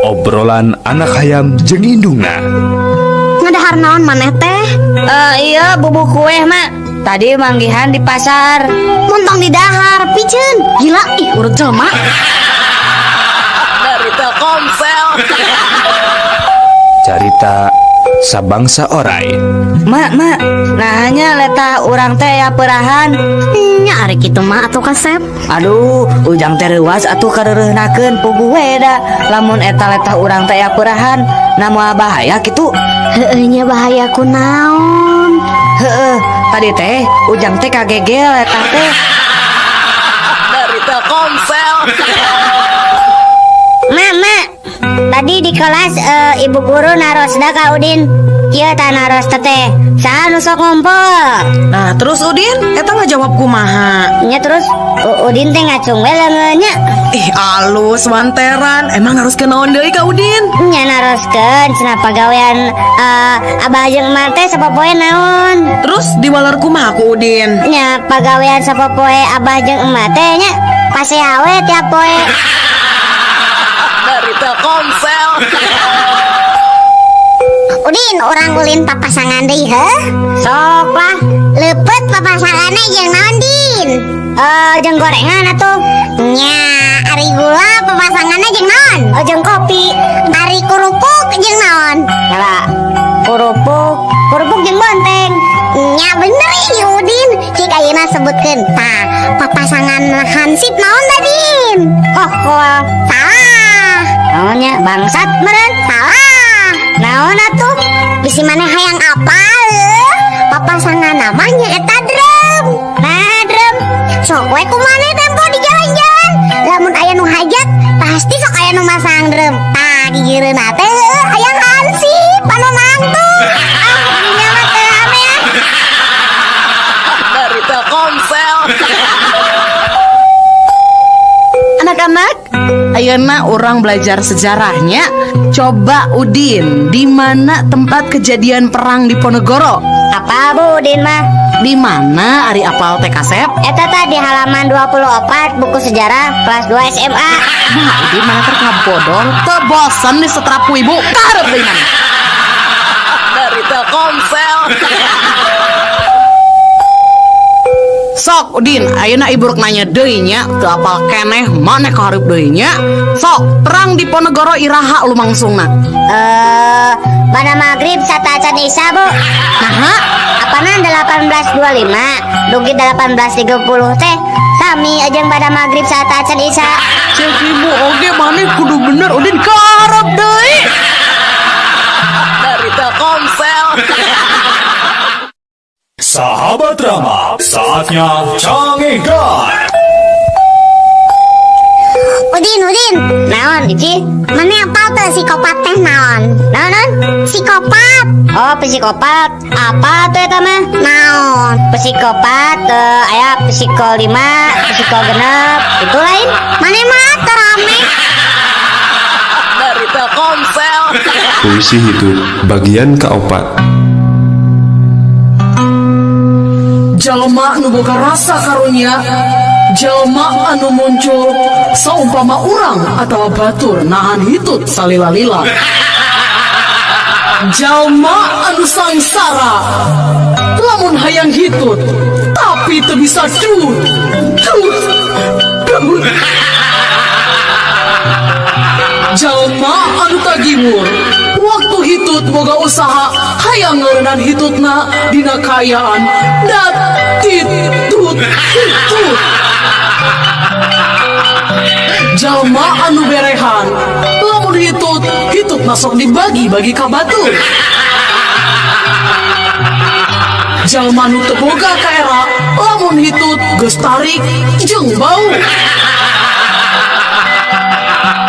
Obrolan anak hayam jeung indungna. Ngadahar naon maneh teh? Eh, iya, bubuk kue, Mak. Tadi manggihan di pasar. Montong di dahar, piceun. Gila, ih, urut jelema. Dari Telkomsel. Carita sabangsa orai. Mak, Mak, naha nya letah urang teh aya perahan? Nya, ari kitu mah atuh, kasep. Aduh, Ujang teh reuwas atuh kareureunahkeun, puguh we da. Lamun eta letah urang teh aya perahan, na moal bahaya kitu? Heueuh nya, bahaya kunaon? Heeh, tadi teh Ujang teh kagegel letah teh. Dari Telkomsel. Mama, tadi di kelas ibu guru narosna ka Udin. Kieu tah naros teh. Saha nu sok ngumpul? Nah, terus Udin, eta ngajawab kumaha? Nya, terus Udin teh ngacung we leungeun nya. Ih, alus wanteran. Emang harus ke naon deui ka Udin? Nya, naroskeun cenah pagawean abah jeung emak teh sapopoe naon. Terus diwaler kumaha ku Udin? Nya, pagawean sapopoe abah jeung emak teh nya pasea we tiap poe. Dari Telkomsel. Udin, urang ulin papasangan deui heuh? Sok lah. Leupeut papasanganna jeung naon, Din? Eh, jeung gorengan atuh. Nya, ari gula papasanganna jeung naon? Oh, jeung kopi. Ari kerupuk jeung naon? Kala kerupuk, kerupuk jeung bonteng. Nya, bener ih, Udin. Cik ayeuna sebutkeun. Tah, papasangan hansip naon tadi? Kokol. Salah. Naonnya? Bangsat meureun? Salah. Naon atuh? Bisi maneh hayang apa? Papasangan namanya eta drum. Nah, drum. Sok we ku maneh tempo di jalan-jalan. Lamun aya nu hajat, pasti sok aya nu masang drum. Tah, gigireunna teh aya hansip anu nangtung. Ah, dinya mah teu ame ah. Dari Telkomsel. Anak-anak, ayeuna urang belajar sejarahnya. Coba Udin, di mana tempat kejadian perang Diponegoro? Apa, Bu Udin mah? Di mana ari apal teh, Kasep? Eta tah di halaman 24 buku sejarah kelas 2 SMA. Nah, Udin mana terkabodor, teu bosen disetrap ku ibu, kaharep deui mana? Dari Telkomsel. Sok Udin, ayeuna ibu rek nanya deui nya, teu apal keneh maneh kaharep deui nya. Sok, perang Diponegoro iraha lumangsungna? Eh, pada maghrib sateuacan Isya, Bu. Naha? Apana 1825 dugi 1830 teh sami jeung pada maghrib sateuacan Isya. Cek ibu oge maneh kudu bener, Udin, kaharep deui. Dari Telkomsel. Sahabat Rama, saatnya Cangehgar. Udin, Udin. Naon, Ici? Maneh apal teu psikopat teh naon? Naon, naon? Psikopat. Oh, psikopat. Apa tuh eta mah? Naon? Psikopat, aya psiko 5, psiko 6, itu lain. Maneh mah teu rame. Dari Telkomsel. Puisi hitut bagian keopat. Jalma anu boga rasa karunya, jalma anu muncul saumpama urang atau batur nahan hitut salila-lila, jalma anu sangsara lamun hayang hitut tapi teu bisa dut dut dut, jalma anu tagiwur waktu hitut boga usaha hayang ngeureunnan hitutna dina kaayaan dat dit dut hitut, jalma anu berehan lamun hitut, hitut sok dibagi-bagi ka batur, jalma nu teu boga kaera lamun hitut geus tarik jeung bau,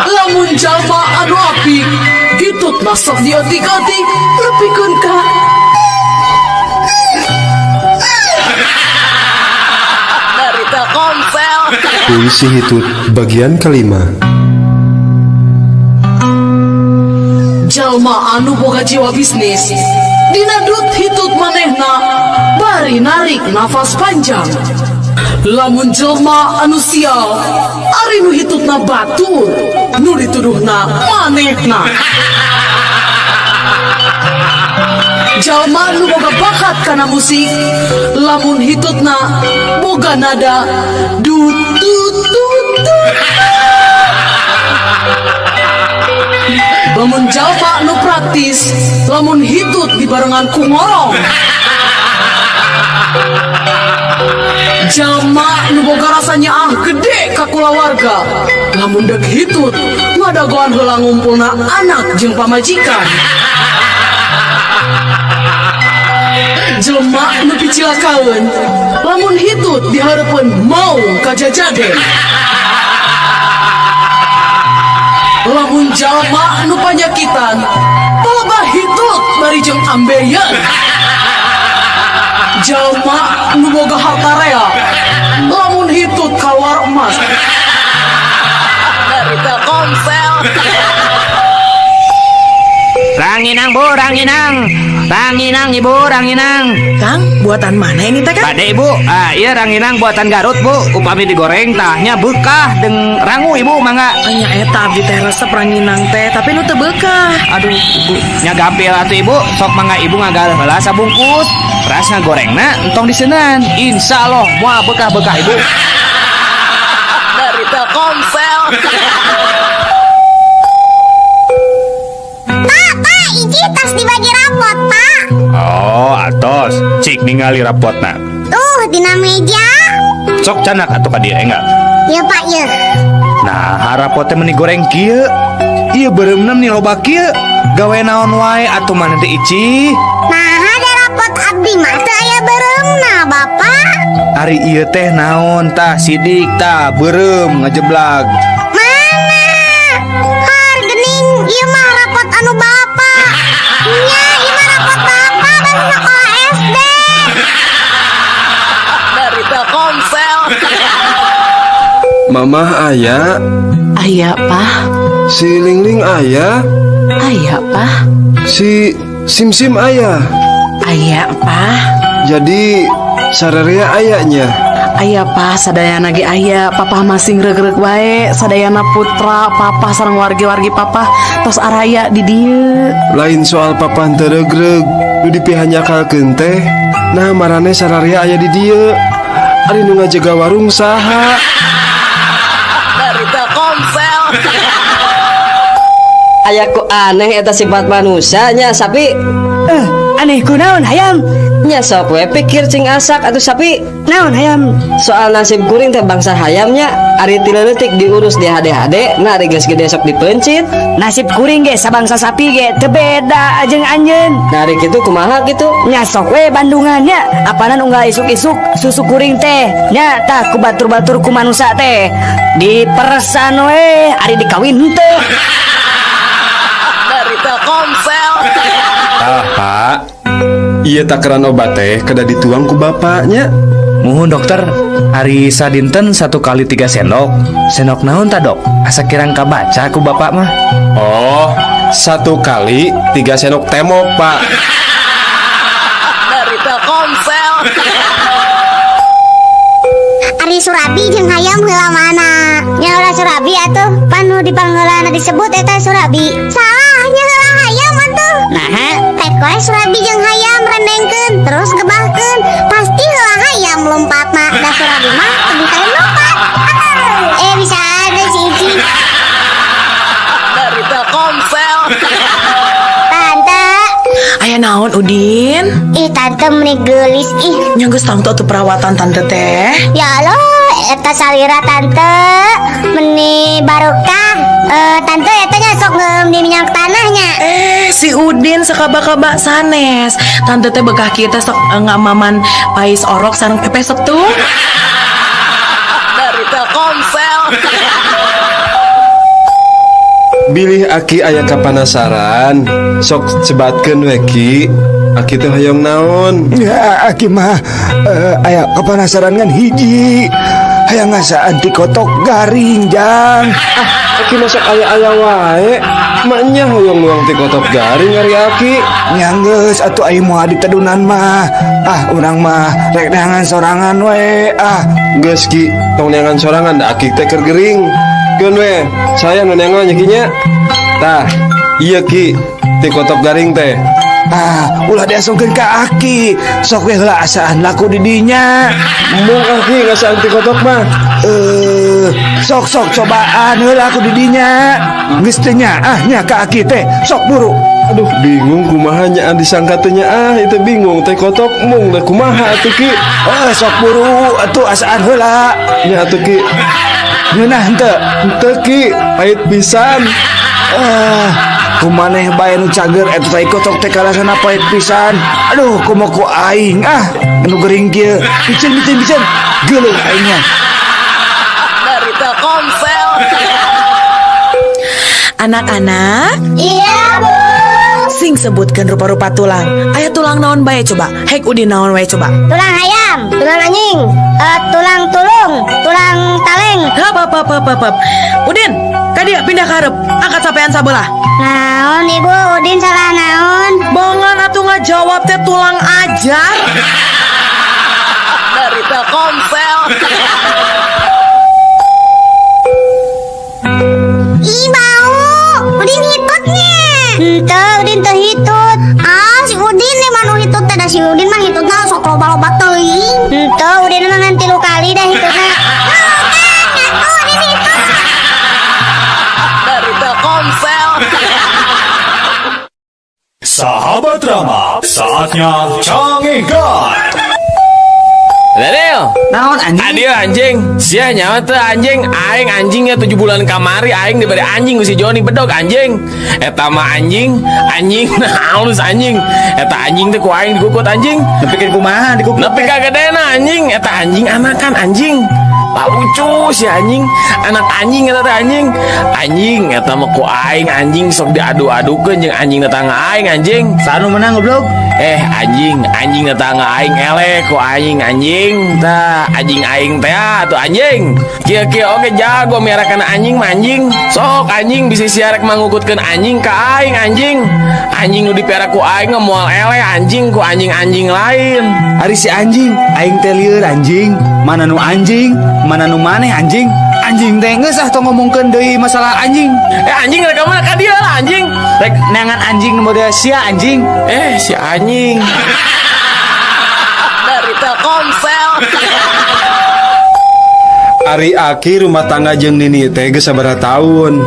lamun jalma anu apik hitut sok diotik-otik nepikeun ka Dari Telkomsel. Puisi hitut bagian kelima. Jalma anu boga jiwa bisnis dina dut hitut manehna bari narik nafas panjang, lamun jelma anu sial Ari nu hitutna batur, nu dituduhna manehna. Jalma nu boga bakat kana musik, lamun hitutna boga nada du du du du. Lamun jalma nu praktis, lamun hitut dibarengan ku ngorong. Jalma nu boga rasa nyaah gede ka kulawarga, lamun deuk hitut ngadagoan heula ngumpulna anak jeung pamajikan. Jelema nu picilakaeun, lamun hitut dihareupeun maung kajajaden. Lamun jalma nu panyakitan, palebah hitut bari jeung ambeien. Jalma nu boga harta rea, lamun hitut kaluar emas. Dari Telkomsel. Ranginang bu, ranginang. Ranginang ibu, ranginang. Kang, buatan mana ini teh, Kang? Bade ibu, ah, iya ranginang buatan Garut bu. Upami digoreng tahnya bekah deng rangu ibu mangga. Nya eta abdi teh resep ranginang teh, tapi nu teu bekah. Aduh ibu, nya gampil atuh ibu, sok mangga ibu ngagal heula sabungkus. Ras ngagorengna entong diseunan. Insya Allah moal bekah-bekah ibu. Dari Telkomsel. Pak, Pak, iji tas dibagi rapot, Pak. Oh, atos. Cik ningali rapotna. Tuh, dina meja. Sok canak atuh ka dieu enggak? Ya, Pak, ya. Nah, rapotnya meni goreng kieu. Ieu beureumna meni loba kieu. Gawe naon wae atuh maneh teh Ici? Nah, ada rapot abdi mah teu aya beureumna, Bapak. Ari ieu teh naon tah sidik tah beureum ngajeblag. Mana? Har gening ieu mah rapot anu Bapak. Nya, ieu mah rapot Bapak basa sekolah SD. Dari Telkomsel. Mamah aya, Aya, Pak. si Lingling aya, Aya, Pak. si Simsim aya. Aya, Pak. Jadi sararea ayanya. Aya, Pak, sadayana ge aya. Papa masing regreg wae, sadayana putra papa sareng wargi-wargi papa tos araya di dieu. Lain soal papa teu regreg, nu dipihanyakalkeun teh. Nah, marane sararea aya di dieu. Ari nu ngajaga warung saha? Dari Telkomsel. Aya ku aneh eta sifat manusianya sapi. Aneh kunaon hayam? Nya sok we pikir cing asak atuh sapi. Naon hayam? Soal nasib kuring teh bangsa hayamnya, ari ti leutik diurus di HD-HD, nah ari geus gede sok dipencit. Nasib kuring ge sabangsa sapi ge teu beda jeung anjeun. Nah ari kitu kumaha kitu? Nya sok we bandungannya, apanan unggal isuk-isuk susu kuring teh nya tah ku batur-batur ku manusa teh. Diperesan we ari dikawin henteu. Dari Telkomsel. Tah, Pak. Ieu takaran obat teh kada dituang ku bapaknya. Muhun dokter, ari sadinten 1 kali 3 sendok. Sendok naon ta dok? Asa kirang kabaca ku bapak mah. Oh, 1 kali 3 sendok temok, Pak. Dari Telkomsel. Ari Surabi jeung hayam heula mana? Nya heula Surabi atuh, pan nu dipangheulana disebut eta Surabi. Salah, nya heula hayam atuh. Nah, pek we Surabi jeung hayam rendengkeun terus gebahkeun. Pasti heula hayam lompatna, da Surabi mah teu bisa lompat. Bisa ada si Ici. Dari Telkomsel. Tante. Aya naon Udin? Ih, tante meni geulis ih. Nya geus tangtu atuh perawatan tante teh. Ya Allah, eta salira tante meni barokah. Tante eta nya sok ngeum di minyak tanahnya. Si Udin sakaba-kaba sanes. Tante teh bekah kieu teh sok ngamaman pais orok sareng pepes tuh. Dari Telkomsel. Bilih aki aya kapanasaran, sok sebatkeun we ki. Aki teh hoyong naon? Ya, aki mah aya kapanasaran ngan hiji. Hayang ngasaan ti kotok garing, Jang. Ah, aki mah sok aya-aya wae. Maknya hoyong nuang ti kotok garing ari aki. Nya geus atuh aing moal ditedunan mah. Ah, urang mah rek neangan sorangan we. Ah, Geus Ki, tong neangan sorangan da aki teh keur gering. Keun we, saya nu neangan nya Ki nya. Tah, iya Ki, ti kotok garing teh. Ah, ulah diasongkeun ka aki. Sok we heula asaan laku di dinya. Mung aki ngasaan ti kotok mah. Eh, sok sok cobaan heula aku di dinya. Geus teu nyaah nya ka aki teh. Sok buru. Aduh, bingung kumaha nyaan disangka teh nyaah, itu bingung teh kotok mung da kumaha atuh Ki. Eh, sok buru atuh asaan heula. Nya atuh Ki. Ngeunah henteu? Henteu Ki, pahit pisan. Eh, kumaneh bae nu cager eta tai kotok teh karasana pahit pisan. Aduh, komo ku aing ah, nu gering kieu. Piceun piceun piceun. Geuleuh aingnya. Dari Telkomsel. Anak-anak, Iya, Bu. Sing sebutkan rupa-rupa tulang. Aya tulang naon bae coba? Hek Udin naon wae coba? Tulang ayam, tulang anjing, tulang tulung, tulang taleng. Hap hap hap hap hap, hap. Udin, kadieu pindah ka hareup. Angkat sampean sabelah. Naon, Ibu? Udin salah naon? Bongan atuh ngajawab teh tulang ajar. Dari Telkomsel. Ih, bau. Udin hitutnya. Henteu, Udin teu hitut. Ah, si Udin nih mah nu hitut teh, da si Udin mah hitutna sok loba-loba teuing. Henteu, Udin mah ngan 3 kali dah hitutna. Tuh kan, ngaku Udin hitut. Dari Telkomsel. Sahabat Rama, saatnya Canggihkan. Daniel, Naon anjing? Adio anjing, sia nyawa teh anjing, aing anjingnya 7 bulan kamari aing diberi anjing ku si Joni bedog anjing. Eta mah anjing, anjing nah halus anjing. Eta anjing teh ku aing dikukut anjing. Nepikeun kumaha dikukut? Nepi ka gedena anjing, eta anjing anakan anjing. Lah lucu si anjing, anak anjing eta teh anjing. Anjing eta mah ku aing anjing sok diadu-adukeun jeung anjing tetangga aing anjing. Sanu menang goblok. Anjing, anjing tetangga aing eleh ku aing anjing. Tah, anjing aing teh atuh anjing. Kieu-kieu oge jago miara kana anjing mah anjing. Sok anjing bisi sia rek mangukutkeun anjing ka aing anjing. Anjing nu dipiara ku aing mah moal eleh anjing ku anjing-anjing lain. Ari si anjing, aing teh lieur anjing. Mana nu anjing, mana nu maneh anjing. Anjing teh geus ah tong ngomongkeun deui masalah anjing. Anjing rek ka mana ka dieu lah anjing. Rek neangan anjing nu model sia anjing. Si anjing. Dari Telkomsel. Ari aki rumah tangga jeung nini teh geus sabaraha tahun?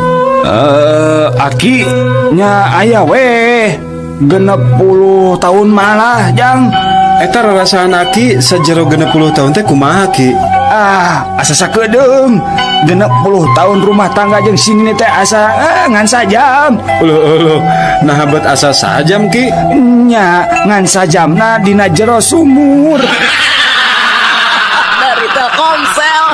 Aki nya aya weh 60 tahun malah jang. Eta rarasaan aki sajero 60 tahun teh kumaha ki? Ah, asa sakedeung. 60 tahun rumah tangga jeung si nini teh asa ngan sajam. Uluh uluh, nah bet asa sajam ki? Nya ngan sajamna dina jero sumur. Dari Telkomsel.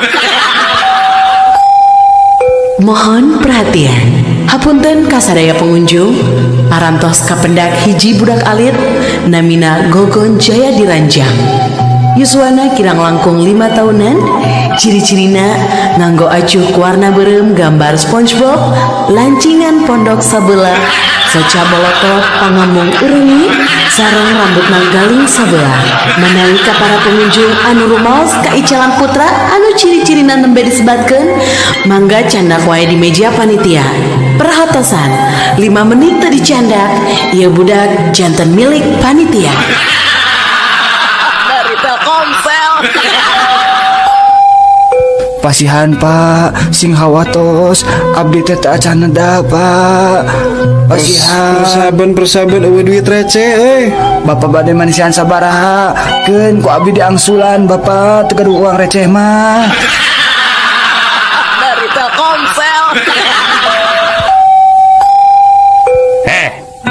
Mohon perhatian. Hapunten kasadaya pengunjung, parantos kapendak hiji budak alit namina Gogon Jaya Diranjang. Yuswana kirang langkung 5 tahunan, ciri-cirina nganggo acuh warna berem gambar SpongeBob, lancingan pondok sabelah, soca bolotot pangamung urengi, sareng rambut galing sabelah. Manawi ka para pengunjung anu rumaos ka Icalan Putra anu ciri-cirina nembe disebatkeun, mangga candak wae di meja panitia. Perhatosan, 5 menit teu dicandak, ieu budak janten milik panitia. Dari Telkomsel. Pasihan Pak, sing hawatos, abdi teh teu acan neda Pak. Pasihan. Persaban persaban eueuh duit receh euy. Bapak bade manisian sabaraha, keun ku abdi diangsulan Bapak teu gaduh uang receh mah. Dari Telkomsel.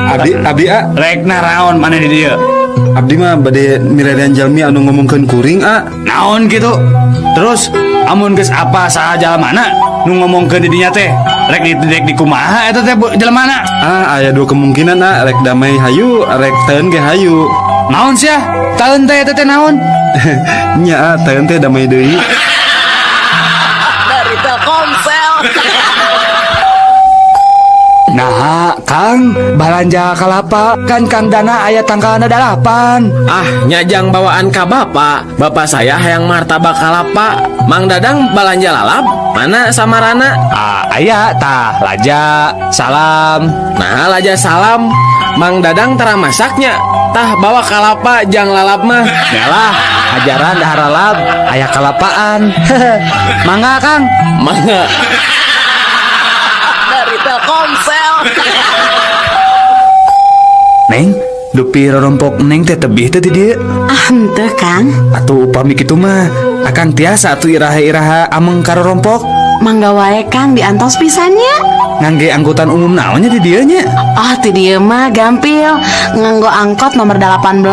Abdi abdi a Rek naraon maneh di dieu? Abdi mah bade mirarian jalmi anu ngomongkeun kuring a. Naon gitu? Terus amun geus apa saha jalmana nu ngomongkeun di dinya teh? Rek di rek di kumaha eta teh jalmana? Ah, aya dua kemungkinan a, rek damai hayu, rek teun ge hayu. Naon sia? Taeun teh eta teh naon? Nya a, teun teh damai deui. Dari Telkomsel. Nah, Ah, Kang, balanja kalapa kan Kang Dana aya tangkalna 8. Ah, nya jang bawaan ka bapak. Bapak saya hayang martabak kalapa. Mang Dadang balanja lalap. Mana samarana? Ah, aya tah laja, salam. Nah, laja salam. Mang Dadang tara masaknya. Tah bawa kalapa jang lalap mah. Nyalah, ajaran dahar lalap, aya kalapaan. Mangga Kang. Mangga. Dari Telkomsel. Neng, dupi rorompok neng teh tebih teh di dieu. Ah henteu Kang. Atuh upami kitu mah, akang tiasa atuh iraha-iraha ameng ka rorompok. Mangga wae Kang diantos pisannya. Ngangge angkutan umum naonnya di dieu nya? Ah ti dieu mah gampil nganggo angkot nomor 18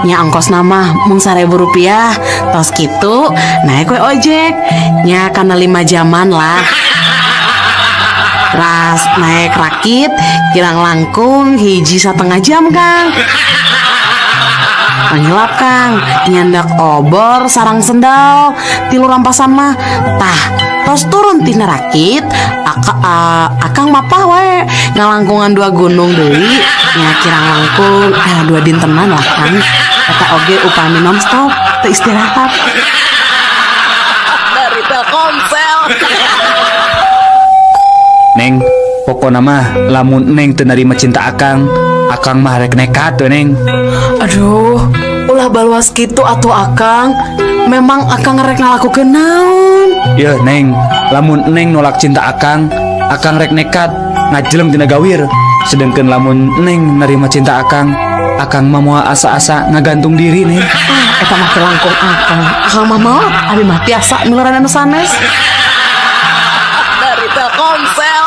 nya ongkos nama mung 1.000 rupiah tos kitu naik we ojek nya kana 5 jaman lah. Ras naik rakit kirang langkung 1,5 jam Kang. Pangilap Kang nyandak obor sarang sendal 3 rampasan mah. Tah tos turun tina rakit akang mapah wae ngalangkungan 2 gunung deui nya kirang langkung 2 dintenan lah Kang. Eta oge upami nonstop teu istirahat. Dari Telkomsel. Neng, pokona mah lamun neng teu narima cinta akang, akang mah rek nekat we neng. Aduh, ulah baluas kitu atuh akang. Memang akang rek ngalakukeun naon? Yeuh neng, lamun neng nolak cinta akang, akang rek nekat ngajeleng tina gawir. Sedengkeun lamun neng narima cinta akang, akang mah moal asa-asa ngagantung diri neng. Ah, eta mah teu langkung akang. Akang mah maot, abi mah tiasa miluran anu sanes. Dari Telkomsel.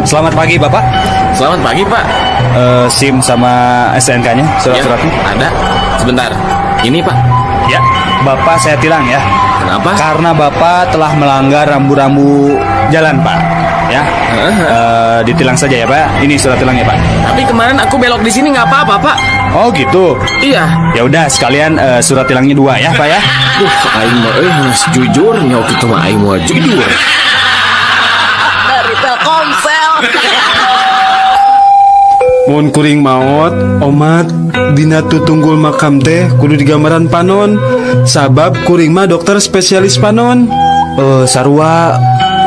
Selamat pagi Bapak. Selamat pagi Pak. SIM sama STNK-nya, surat-suratnya? Ya, ada. Sebentar. Ini Pak. Ya, Bapak saya tilang ya. Kenapa? Karena Bapak telah melanggar rambu-rambu jalan Pak. Ya. Ditilang saja ya Pak. Ini surat tilangnya Pak. Tapi kemarin aku belok di sini nggak apa-apa Pak. Oh gitu. Iya. Ya udah sekalian surat tilangnya 2 ya Pak ya. Duh, aing mah geus jujur nyawa kitu mah aing mah jujur. Dari Telkomsel. Mun kuring maot, omat dina tutunggul makam teh kudu digambaran panon. Sabab kuring mah dokter spesialis panon. Sarua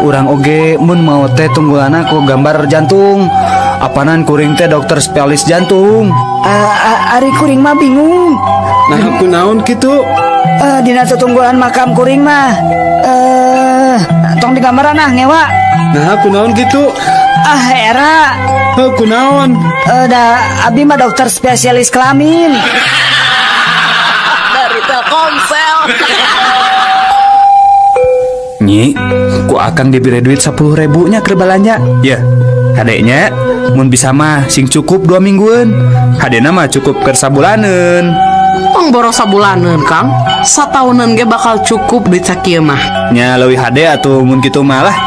urang oge mun maot teh tunggulanna ku gambar jantung. Apanan kuring teh dokter spesialis jantung. Ari kuring mah bingung. Nah, aku naon kitu? Dina tutunggulan makam kuring mah tong digambaran ah ngewa. Nah, aku naon kitu? Ah era. Aku naon? Da abi mah dokter spesialis kelamin. Dari Telkomsel. Nyi, ku akang diberi duit 10.000 nya keur balanja. Ya, hadenya mun bisa mah sing cukup 2 mingguan. Hadena mah cukup keur sabulaneun. Tong boros sabulaneun Kang. Sataunan ge bakal cukup duit sakieu mah. Nya leuwih hade atuh mun kitu mah lah.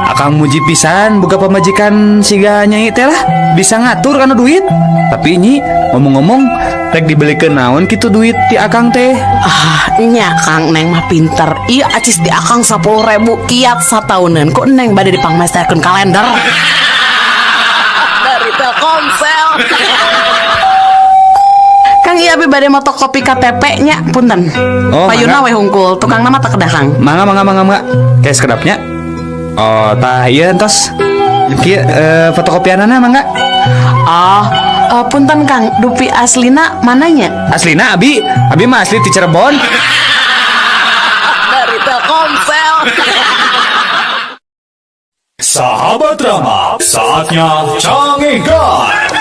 Akang muji pisan boga pamajikan siga nyai teh lah, bisa ngatur kana duit. Tapi nyi, ngomong-ngomong rek dibelikeun naon kitu duit ti akang teh? Ah, nya Kang, neng mah pinter. Ieu acis di akang 10.000 kiat satauneun. Kok neng bade dipangmesterkeun kalender? Dari Telkomsel. Kang ieu abi bade motokopi KTP nya, punten. Oh, payuna mangga. we hungkul, tukang nama teu kedah Kang. Mangga mangga mangga mangga. Kayak sekedapnya. Oh, tah ieu entos. Kieu fotokopianana mangga. Oh, punten Kang, dupi aslina mananya? Aslina abi, abi mah asli ti Cirebon. Dari Telkomsel. Sahabat Rama, saatnya Cangehgar.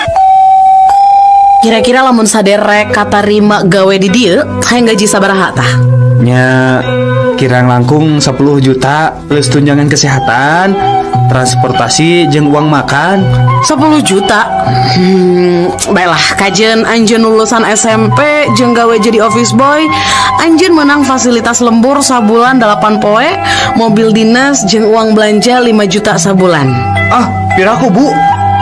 Kira-kira lamun saderek katarima gawe di dieu, hayang gaji sabaraha tah? Nya kirang langkung 10 juta plus tunjangan kesehatan, transportasi jeung uang makan. 10 juta. Baiklah, kajen anjeun lulusan SMP jeung gawe jadi office boy, anjeun menang fasilitas lembur sabulan 8 poe, mobil dinas jeung uang belanja 5 juta sabulan. Ah, piraku Bu?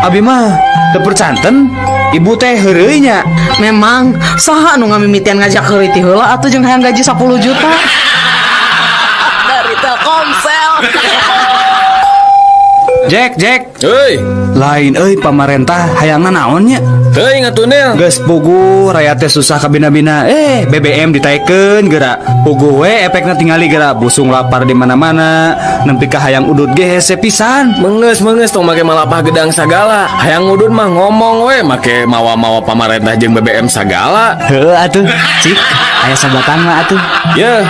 Abi mah teu percanten ibu teh heureuy nya. Memang saha nu ngamimitian ngajak heureuy ti heula atuh jeung hayang gaji 10 juta. Dari Telkomsel. Jack, Jack. Heuy, Lain euy pamarentah hayangna naon nya? teuing atuh Nil. Geus puguh rakyat teh susah kabina-bina. BBM ditaekeun geura. Puguh we efekna tingali geura busung lapar di mana-mana. Nempi ka hayang udud ge hese pisan. Menges menges tong make malapah gedang sagala. Hayang udud mah ngomong we make mawa-mawa pamarentah jeung BBM sagala. Heuh atuh, cik, aya sabatan mah atuh. Yeuh,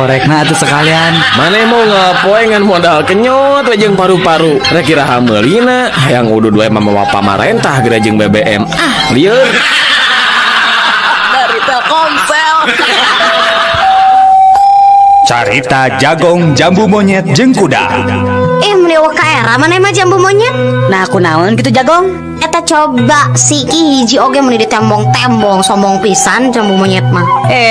Korekna atuh sekalian. maneh mau ngapoe ngan modal kenyot we jeung paru-paru. Rek iraha meulina, hayang udud we mamawa pamarentah geura jeung BBM. Ah, lieur. Dari Telkomsel. Carita jagong jambu monyet jeung kuda. Ih, meni eueuh ka era maneh mah jambu monyet. Nah aku naon gitu jagong. Eta coba si ki hiji oge meni ditembong-tembong sombong pisan jambu monyet mah.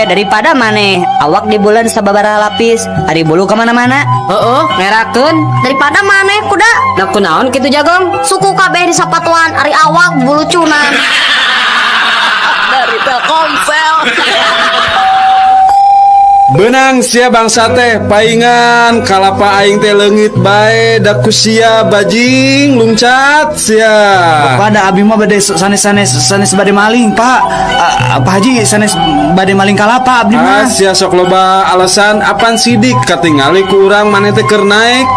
Daripada maneh awak di bulan sababaraha lapis, ari bulu kemana-mana. Heeh. Ngerakeun. Daripada maneh kuda Nah aku naon gitu jagong. suku kabeh di sapatuan ari awak bulucunan. Dari Telkomsel. Benang sia bangsa teh paingan kalapa aing teh leungit bae da ku sia bajing luncat sia. Pada abi mah bade sanes-sanes sanes bade maling, Pak. Pak Haji sanes bade maling kalapa abdi Ah mah. sia sok loba alasan apan sidik katingali ku urang maneh teh keur naik.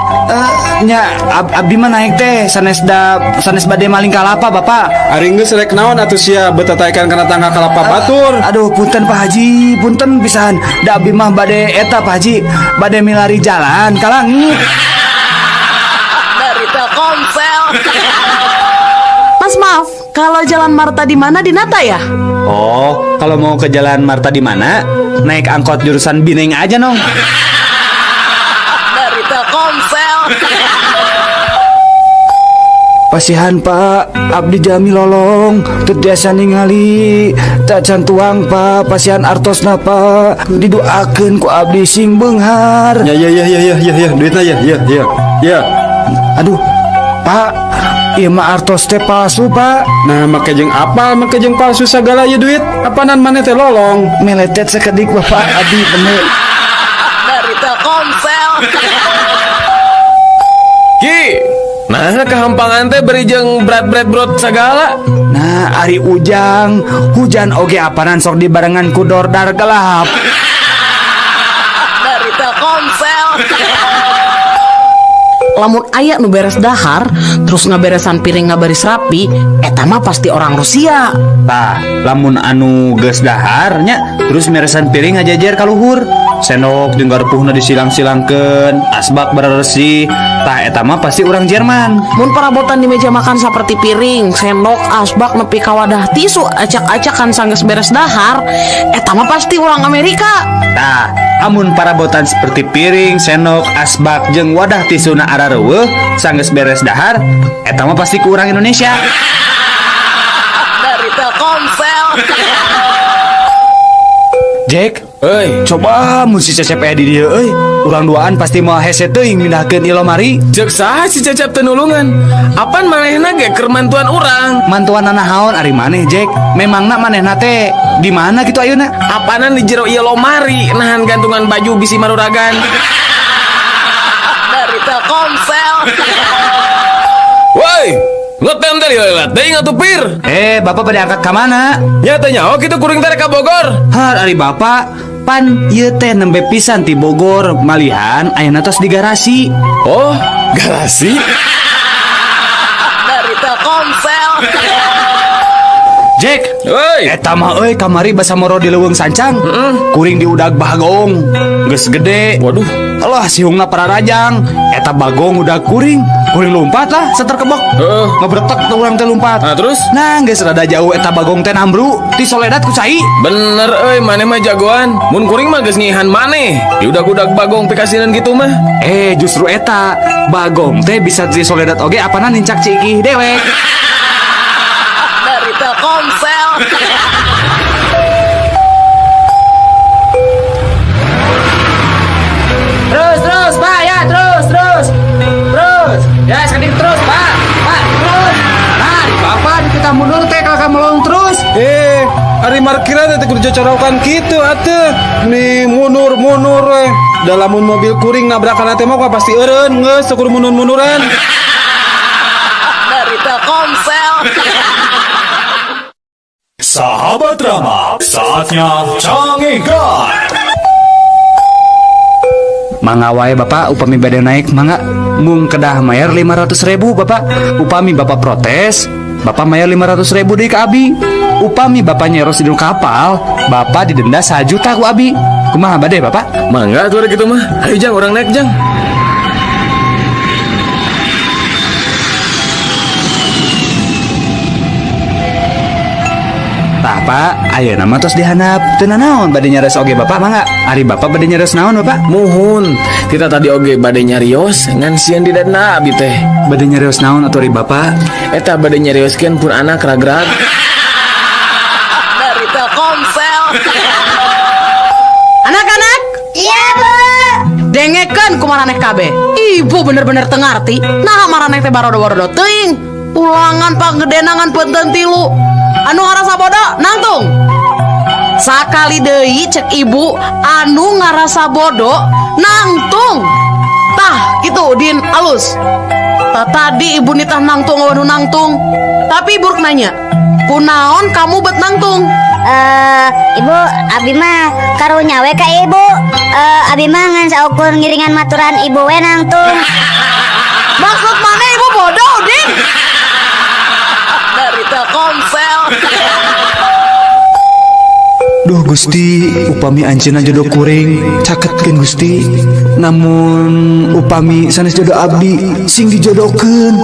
Nya abdi mah naik teh sanes da sanes bade maling kalapa, Bapak. Ari geus rek naon atuh sia betataekan kana tangga kalapa batur. Aduh, punten Pak Haji, punten pisan. Da abdi mah bade eta Pak Haji, bade milari jalan ka langit. Dari Telkomsel. Mas maaf, kalau Jalan Marta di mana di Nata ya? Oh, kalau mau ke Jalan Marta di mana? Naik angkot jurusan Bineng aja nong. Dari Telkomsel. Pasihan Pak, abdi jami lolong, teu tiasa ningali, tacan tuang Pak, pasihan artosna Pak, didoakeun ku abdi sing beunghar. Ya ya ya ya ya ya ya duitna ya ya ya ya. Aduh, Pak, ieu mah artos teh palsu Pak. Nah make jeung apa make jeung palsu sagala ieu duit apanan maneh teh lolong. Meletet sakedik Bapak, abdi bener. Dari Telkomsel. Ki, nah kehampangan teh beri jeung berat-berat brot sagala. Nah, ari ujang, hujan oge apanan sok dibarengan ku dordar gelap. Dari Telkomsel. Lamun aya nu beres dahar, terus ngaberesan piring ngabaris rapi, eta mah pasti orang Rusia. Tah, lamun anu geus dahar nya, terus meresan piring ngajejer ka luhur. Sendok jeung garpuhna disilang-silangkeun, asbak beresih. Tah eta mah pasti urang Jerman. Mun parabotan di meja makan seperti piring, sendok, asbak nepi ka wadah tisu acak-acakan sanggeus beres dahar, eta mah pasti orang Amerika. Tah, amun parabotan seperti piring, sendok, asbak jeung wadah tisuna arareuweuh sanggeus beres dahar, eta mah pasti ku urang Indonesia. Dari Telkomsel. Jack, Euy, coba mun si Cecep aya di dieu euy. Urang duaan pasti moal hese teuing mindahkeun ieu lomari. Cek saha si Cecep teu nulungan? Apan manehna ge keur mantuan urang? Mantuan naon ari maneh, Jack? Memangna manehna teh di mana gitu ayeuna? Apanan di jero ieu lomari nahan gantungan baju bisi maruragan. Dari Telkomsel. Woi, ngetem teh leulat deui atuh pir. Bapak pada angkat ka mana? Nya teh nyaho kitu kuring teh ka Bogor. Har ari bapak pan ieu teh nembe pisan ti Bogor malihan ayeuna tos di garasi. Oh, garasi. Dari Telkomsel. Jack, Woi, eta mah euy kamari basa moro di leuweung sancang. Kuring diudag bagong. Geus gede. Waduh. Alah sihungna pararajang. Eta bagong udah kuring. Kuring lompat lah seter kebok. Heeh. Ngebretek tuh urang teh lompat. Nah, terus? Nah, geus rada jauh eta bagong teh nambru ti soledat ku cai. Bener euy, maneh mah jagoan. Mun kuring mah geus ngihan maneh. Diudag-udag bagong pikasinan gitu mah. Justru eta bagong teh bisa ti soledat oge apana nincak ciki dewek. Dari Telkomsel. Terus terus Pak ya terus terus. Terus. Ya sekedik terus Pak. Pak terus. Jalan teh kudu cocorokan kitu atuh. Nih mundur-mundur we. Da lamun mobil kuring nabrakan teh mah pasti eureun geus teu kudu mundur-munduran. Dari Telkomsel. Sahabat Rama, saatnya Cangehgar. Mangga wae Bapak, upami bade naik mangga, mung kedah mayar 500 ribu Bapak. Upami Bapak protes, Bapak mayar 500 ribu deui ka abi. Upami Bapak nyeros di kapal, Bapak didenda 1 juta ku abi. Kumaha, bade Bapak? Mangga tuh gitu mah. Ayo Jang, urang naik Jang. Tah Pak, ayeuna mah tos dihandap. Teu nanaon bade nyares oge Bapak mangga. Ari Bapak bade nyares naon Bapak? Muhun, kita tadi oge bade nyarios ngan sieun didenda abi teh. Bade nyarios naon atuh ari Bapak? Eta bade nyarioskeun pun anak ragrag. Dari Telkomsel. Anak-anak, Iya, Bu. Dengekeun ku maraneh kabeh. Ibu bener-bener teu ngarti. Nah, maraneh teh barodo-barodo teuing. Ulangan panggedena ngan benten tilu. Anu ngarasa bodoh, nangtung. Sakali deui cek ibu, anu ngarasa bodoh, nangtung. Tah, gitu Din, alus. Tah tadi ibu nitah nangtung anu nangtung. Tapi ibu rek nanya, kunaon kamu bet nangtung? Eh, Ibu, abi mah karunya we ka ibu. Eh, abi mah ngan saukur ngiringan maturan ibu we nangtung. Maksud mana ibu bodoh, Din? Dari Telkomsel. Duh Gusti, upami anjeunna jodoh kuring, caketkeun Gusti. Namun upami sanes jodoh abdi, sing dijodohkeun.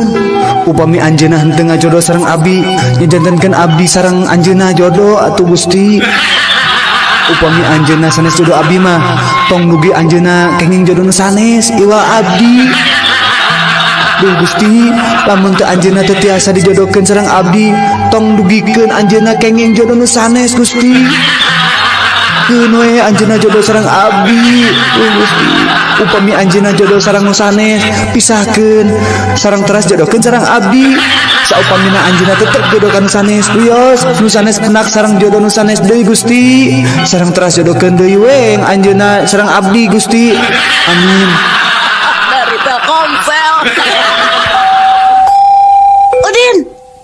Upami anjeunna henteu ngajodoh sareng abdi, nyajantenkeun abdi sareng anjeunna jodoh atuh Gusti. Upami anjeunna sanes jodoh abdi mah, tong dugi anjeunna kenging jodoh nu sanes iwa abdi. Duh Gusti, lamun teu anjeunna teu tiasa dijodohkeun sareng abdi, tong dugikeun anjeunna kenging jodoh nu sanes Gusti. Keun we anjeunna jodoh sareng abdi. Duh Gusti, upami anjeunna jodoh sareng nu sanes, pisahkeun sareng teras jodohkeun sareng abdi. Saupamina anjeunna tetep jodoh ka nu sanes, wios nu sanes enak sareng jodoh nu sanes deui Gusti. Sareng teras jodohkeun deui we anjeunna sareng abdi Gusti. Amin. Dari Telkomsel. Udin,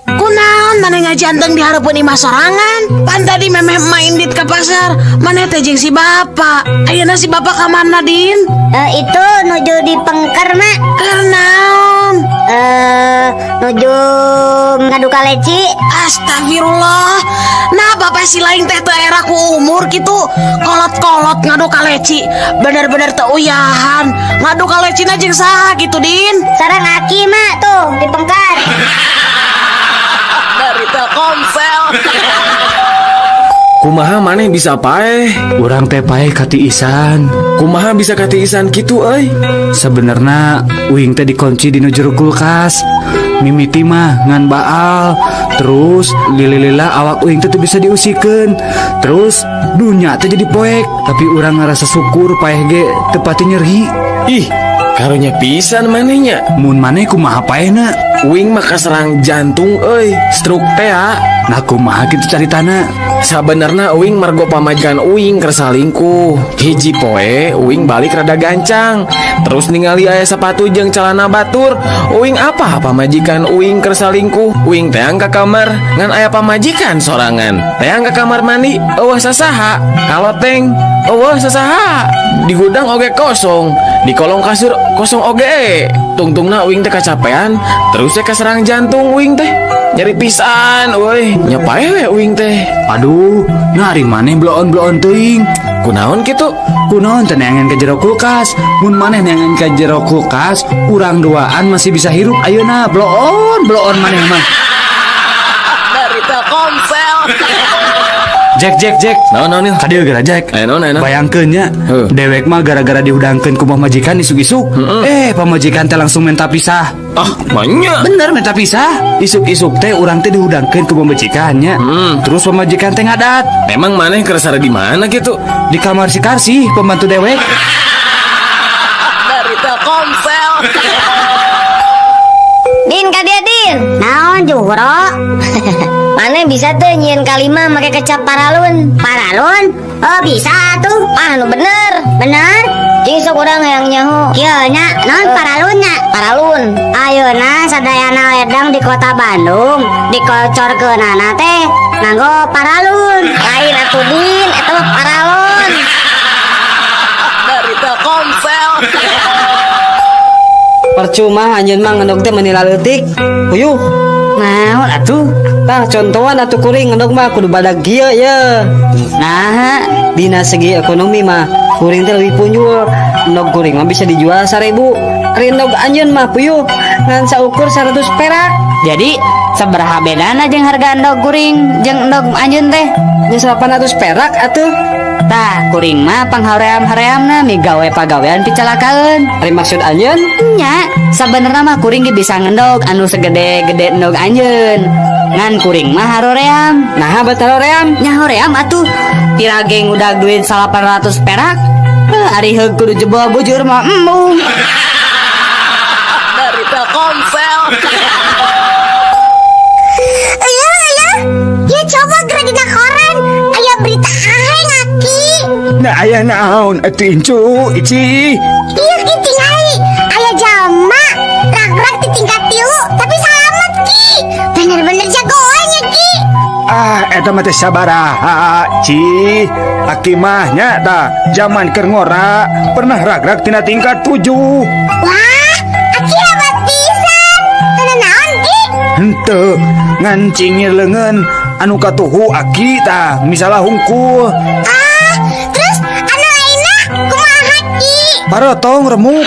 kunaon maneh ngajanteng di hareupeun imah sorangan? Pan tadi memeh main dit ke pasar, maneh teh jeung si bapak. Ayeuna si bapak ka mana, Din? Eh, itu nuju di pengker, Mak. Keur naon? Eh, nuju ngadu kaleci. Astagfirullah. Nah, bapak si lain teh teu era ku umur gitu. Kolot-kolot ngadu kaleci. Bener-bener teu uyahan. Ngadu kalecina jeung saha gitu, Din? Sareng aki, Mak, tuh di pengker. Dari Telkomsel. Kumaha maneh bisa paeh? Urang teh paeh katiisan. Kumaha bisa katiisan kitu euy? Sebenarnya uing teh dikunci di jero kulkas. Mimiti mah ngan baal. Terus lila-lila awak uing teh teu bisa diusikeun. Terus dunya teh jadi poek. Tapi urang ngerasa syukur paeh ge teu pati nyeri. Ih, karunya pisan manehnya. Mun maneh kumaha paehna? Uing mah kaserang jantung euy, stroke teh ah. Nah, kumaha kitu caritana? Sabenerna uing margo pamajikan uing keur salingkuh. Hiji poe uing balik rada gancang. Terus ningali aya sepatu jeung celana batur. Uing apa pamajikan uing keur salingkuh. Uing teang ka kamar ngan aya pamajikan sorangan. Teang ka kamar mandi euweuh sasaha. Kaloteng euweuh sasaha. Di gudang oge kosong, di kolong kasur kosong oge. Tungtungna uing teh kacapean, terus teh kaserang jantung uing teh. Nyeri pisan euy, nya paeh we uing teh. Aduh, nah ari maneh bloon-bloon teuing. Kunaon kitu? Kunaon teh neangan ke jero kulkas? Mun maneh neangan ke jero kulkas, urang duaan masih bisa hirup ayeuna. Bloon, bloon maneh mah. Dari Telkomsel. Jack, Jack, Jack. Naon naon Nil? Kadieu geura Jack. Aya naon, aya naon? Bayangkeun nya, Heuh. dewek mah gara-gara dihudangkeun ku pamajikan isuk-isuk. Eh, pamajikan teh langsung minta pisah. Ah, manya. Bener minta pisah. Isuk-isuk teh urang teh dihudangkeun ku pamajikannya. Terus pamajikan teh ngadat Emang maneh keur sare di mana gitu? Di kamar si Karsi, pembantu dewek. Dari Telkomsel. Din ka dieu, Din. Naon Juhro? Maneh Maneh bisa teu nyieun kalima make kecap paralun? Paralun? Oh, bisa tuh. Ah, nu bener. Bener? Cing sok urang hayang nyaho. Kieu nya, naon paralun nya? Paralun. Ayeuna sadayana ledang di kota Bandung dikocorkeunana teh nganggo paralun. Lain atuh Din, eta mah paralon. Dari Telkomsel. Percuma anjeun mah ngendog teh meuni laleutik. Puyuh. Naon atuh? Tah contohan atuh kuring ngendog mah kudu badag kieu ye. Nah, Dina segi ekonomi mah kuring teh leuwih punjul. Endog kuring mah bisa dijual 1000. Ari endog anjeun mah puyuh ngan saukur 100 perak. Jadi sabaraha bedana jeung harga endog kuring jeung endog anjeun teh? Nya 800 perak atuh. Tah, kuring mah panghaream-hareamna migawe pagawean picalakaeun. Ari maksud anjeun? Nya, sabenerna mah kuring ge bisa ngendog anu segede-gede endog anjeun. Ngan kuring mah haroream. Naha bet haroream? Nya hoream atuh. Pira ge ngudag duit 800 perak. Heuh, ari heug kudu jebol bujur mah embung. Dari Telkomsel. Iya, iya. Ya coba geura dina koran. Aya berita aheng aki. Nah aya naon atuh incu ici. Iya ki tingali. Aya jalma rag-rag di tingkat 3 tapi salamet ki. Bener-bener jagoan ya ki. Ah eta mah teh sabaraha ci. Aki mah nya tah zaman keur ngora pernah rag-rag tina tingkat 7. Wah, aki hebat pisan. Teu naon ki? Henteu ngan cingir leungeun anu katuhu aki tah misalnya hungkul. Ah, terus anu lainna kumaha ki? Parotong remuk.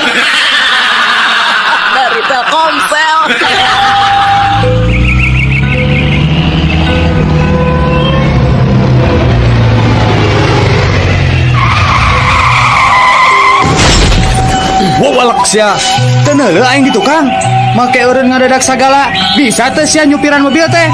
Dari Telkomsel. Wawalak sia. Teu neuleuh aing di tukang. Make eureun ngadadak sagala. Bisa teh sia nyupiran mobil teh.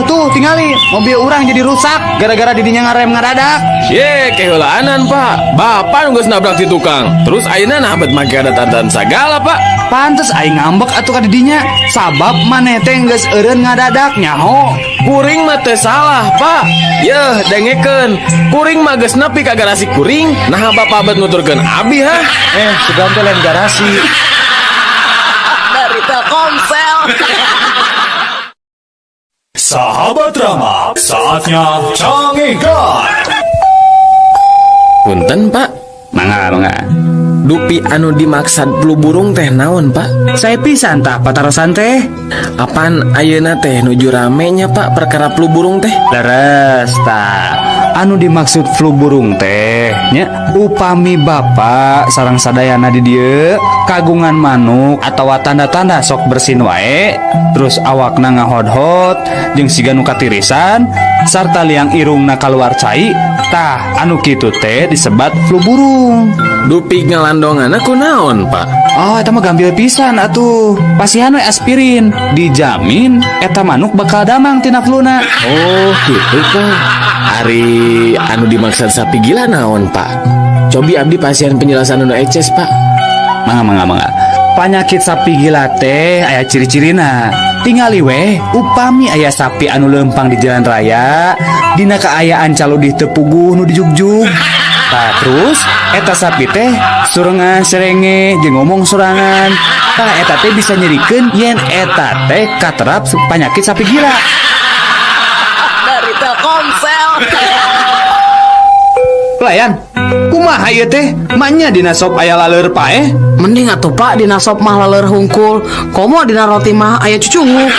Tuh tingali mobil urang jadi rusak gara-gara didinya ngarem ngadadak. Ye, keheulaanan, Pak. Bapak nu geus nabrak di tukang. Terus ayeuna nah bet make ada-adaan sagala, Pak. Pantes aing ngambek atuh ka didinya. Sabab maneh teh geus eureun ngadadak nyaho. Kuring mah teu salah, Pak. Yeuh, dengekeun. Kuring mah geus nepi ka garasi kuring, naha bapak bet nuturkeun abi, hah? Sugan teh lain garasi. Dari Telkomsel. Sahabat Rama, saatnya Cangegan. Punten, Pak. Mangga, mangga. Dupi anu dimaksad flu burung teh naon, Pak? Saya pisan tah patarosan teh. Apan ayeuna teh nuju rame nya, Pak, perkara flu burung teh? Leres tah. Anu dimaksud flu burung teh nya upami bapak sareng sadayana di dieu kagungan manuk atawa tanda-tanda sok bersin wae, terus awakna ngahodhot jeung siga nu katirisan sarta liang irungna kaluar cai, tah anu kitu teh disebat flu burung. Dupi ngalandonganna kunaon, Pak? Oh, eta mah gambil pisan atuh. Pasihan we aspirin, dijamin eta manuk bakal damang tina fluna. Oh, gitu, Pak. Ari anu dimaksud sapi gila naon, Pak? Cobi abdi pasihan penjelasan anu eces, Pak. Mangga, mangga, mangga. Panyakit sapi gila teh aya ciri-cirina. Tingali weh, upami aya sapi anu lempang di jalan raya, dina kaayaan caludih teu puguh nu dijugjug. Tah terus eta sapi teh surengan serenge jeung ngomong sorangan. Tah eta teh bisa nyerikeun yen eta teh katerap panyakit sapi gila. Dari Telkomsel. Pelayan, kumaha ieu teh? Manya dina sop aya laleur paeh? Mending atuh Pak dina sop mah laleur hungkul, komo dina roti mah aya cucunguk.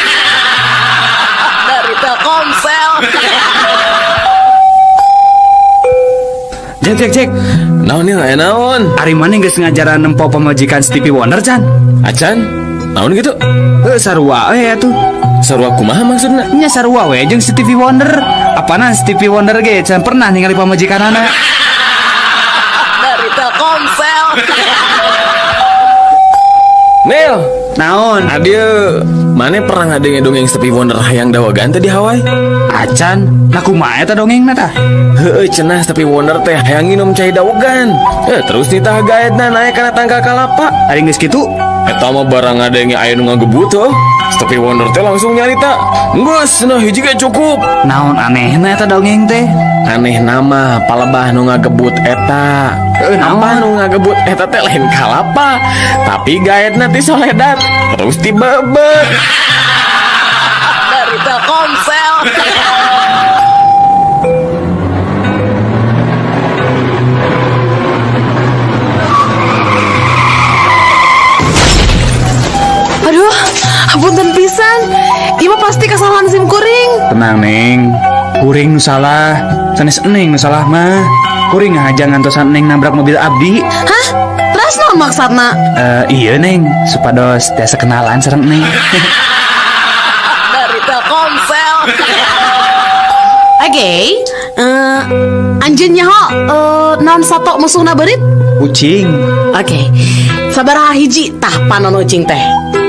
Dari Telkomsel. Cek cek cek. Naon ieu aya naon? Ari maneh geus ngajaran nempo pamajikan Stevie Wonder can? Acan? Naon gitu? Heuh sarua we atuh. Sarua kumaha maksudna? Nya sarua we jeung Stevie Wonder. Apanan Stevie Wonder ge can pernah ningali pamajikanana. Dari Telkomsel. Nil, naon? Adieu, maneh pernah ngadenge dongeng Stevie Wonder hayang dawagan teh di Hawaii? Acan, nah kumaha eta dongengna tah? Heueuh cenah Stevie Wonder teh hayang nginum cai dawegan. Terus nitah gaetna naek kana tangkal kalapa. Ari geus kitu? Eta mah barang ngadenge aya nu ngagebut heuh. Stevie Wonder teh langsung nyarita, "Geus, nah hiji ge cukup." Naon anehna eta dongeng teh? Aneh nama palebah nu ngagebut eta. Naon? Apa nu ngagebut eta teh lain kalapa, tapi gaetna ti soledat terus tibebet. Dari Telkomsel. Aduh, hapunten pisan. Ieu mah pasti kesalahan sim kuring. Tenang, Neng. Kuring nu salah, sanes Neng nu salah mah. Kuring ngahaja ngantosan Neng nabrak mobil abdi. Hah? Terus naon maksudna? Eh, iya Neng, supados tiasa kenalan sareng Neng. Dari Telkomsel. Oke, anjeun nyaho naon sato musuhna beurit? Ucing. Oke. Sabaraha hiji tah panon ucing teh?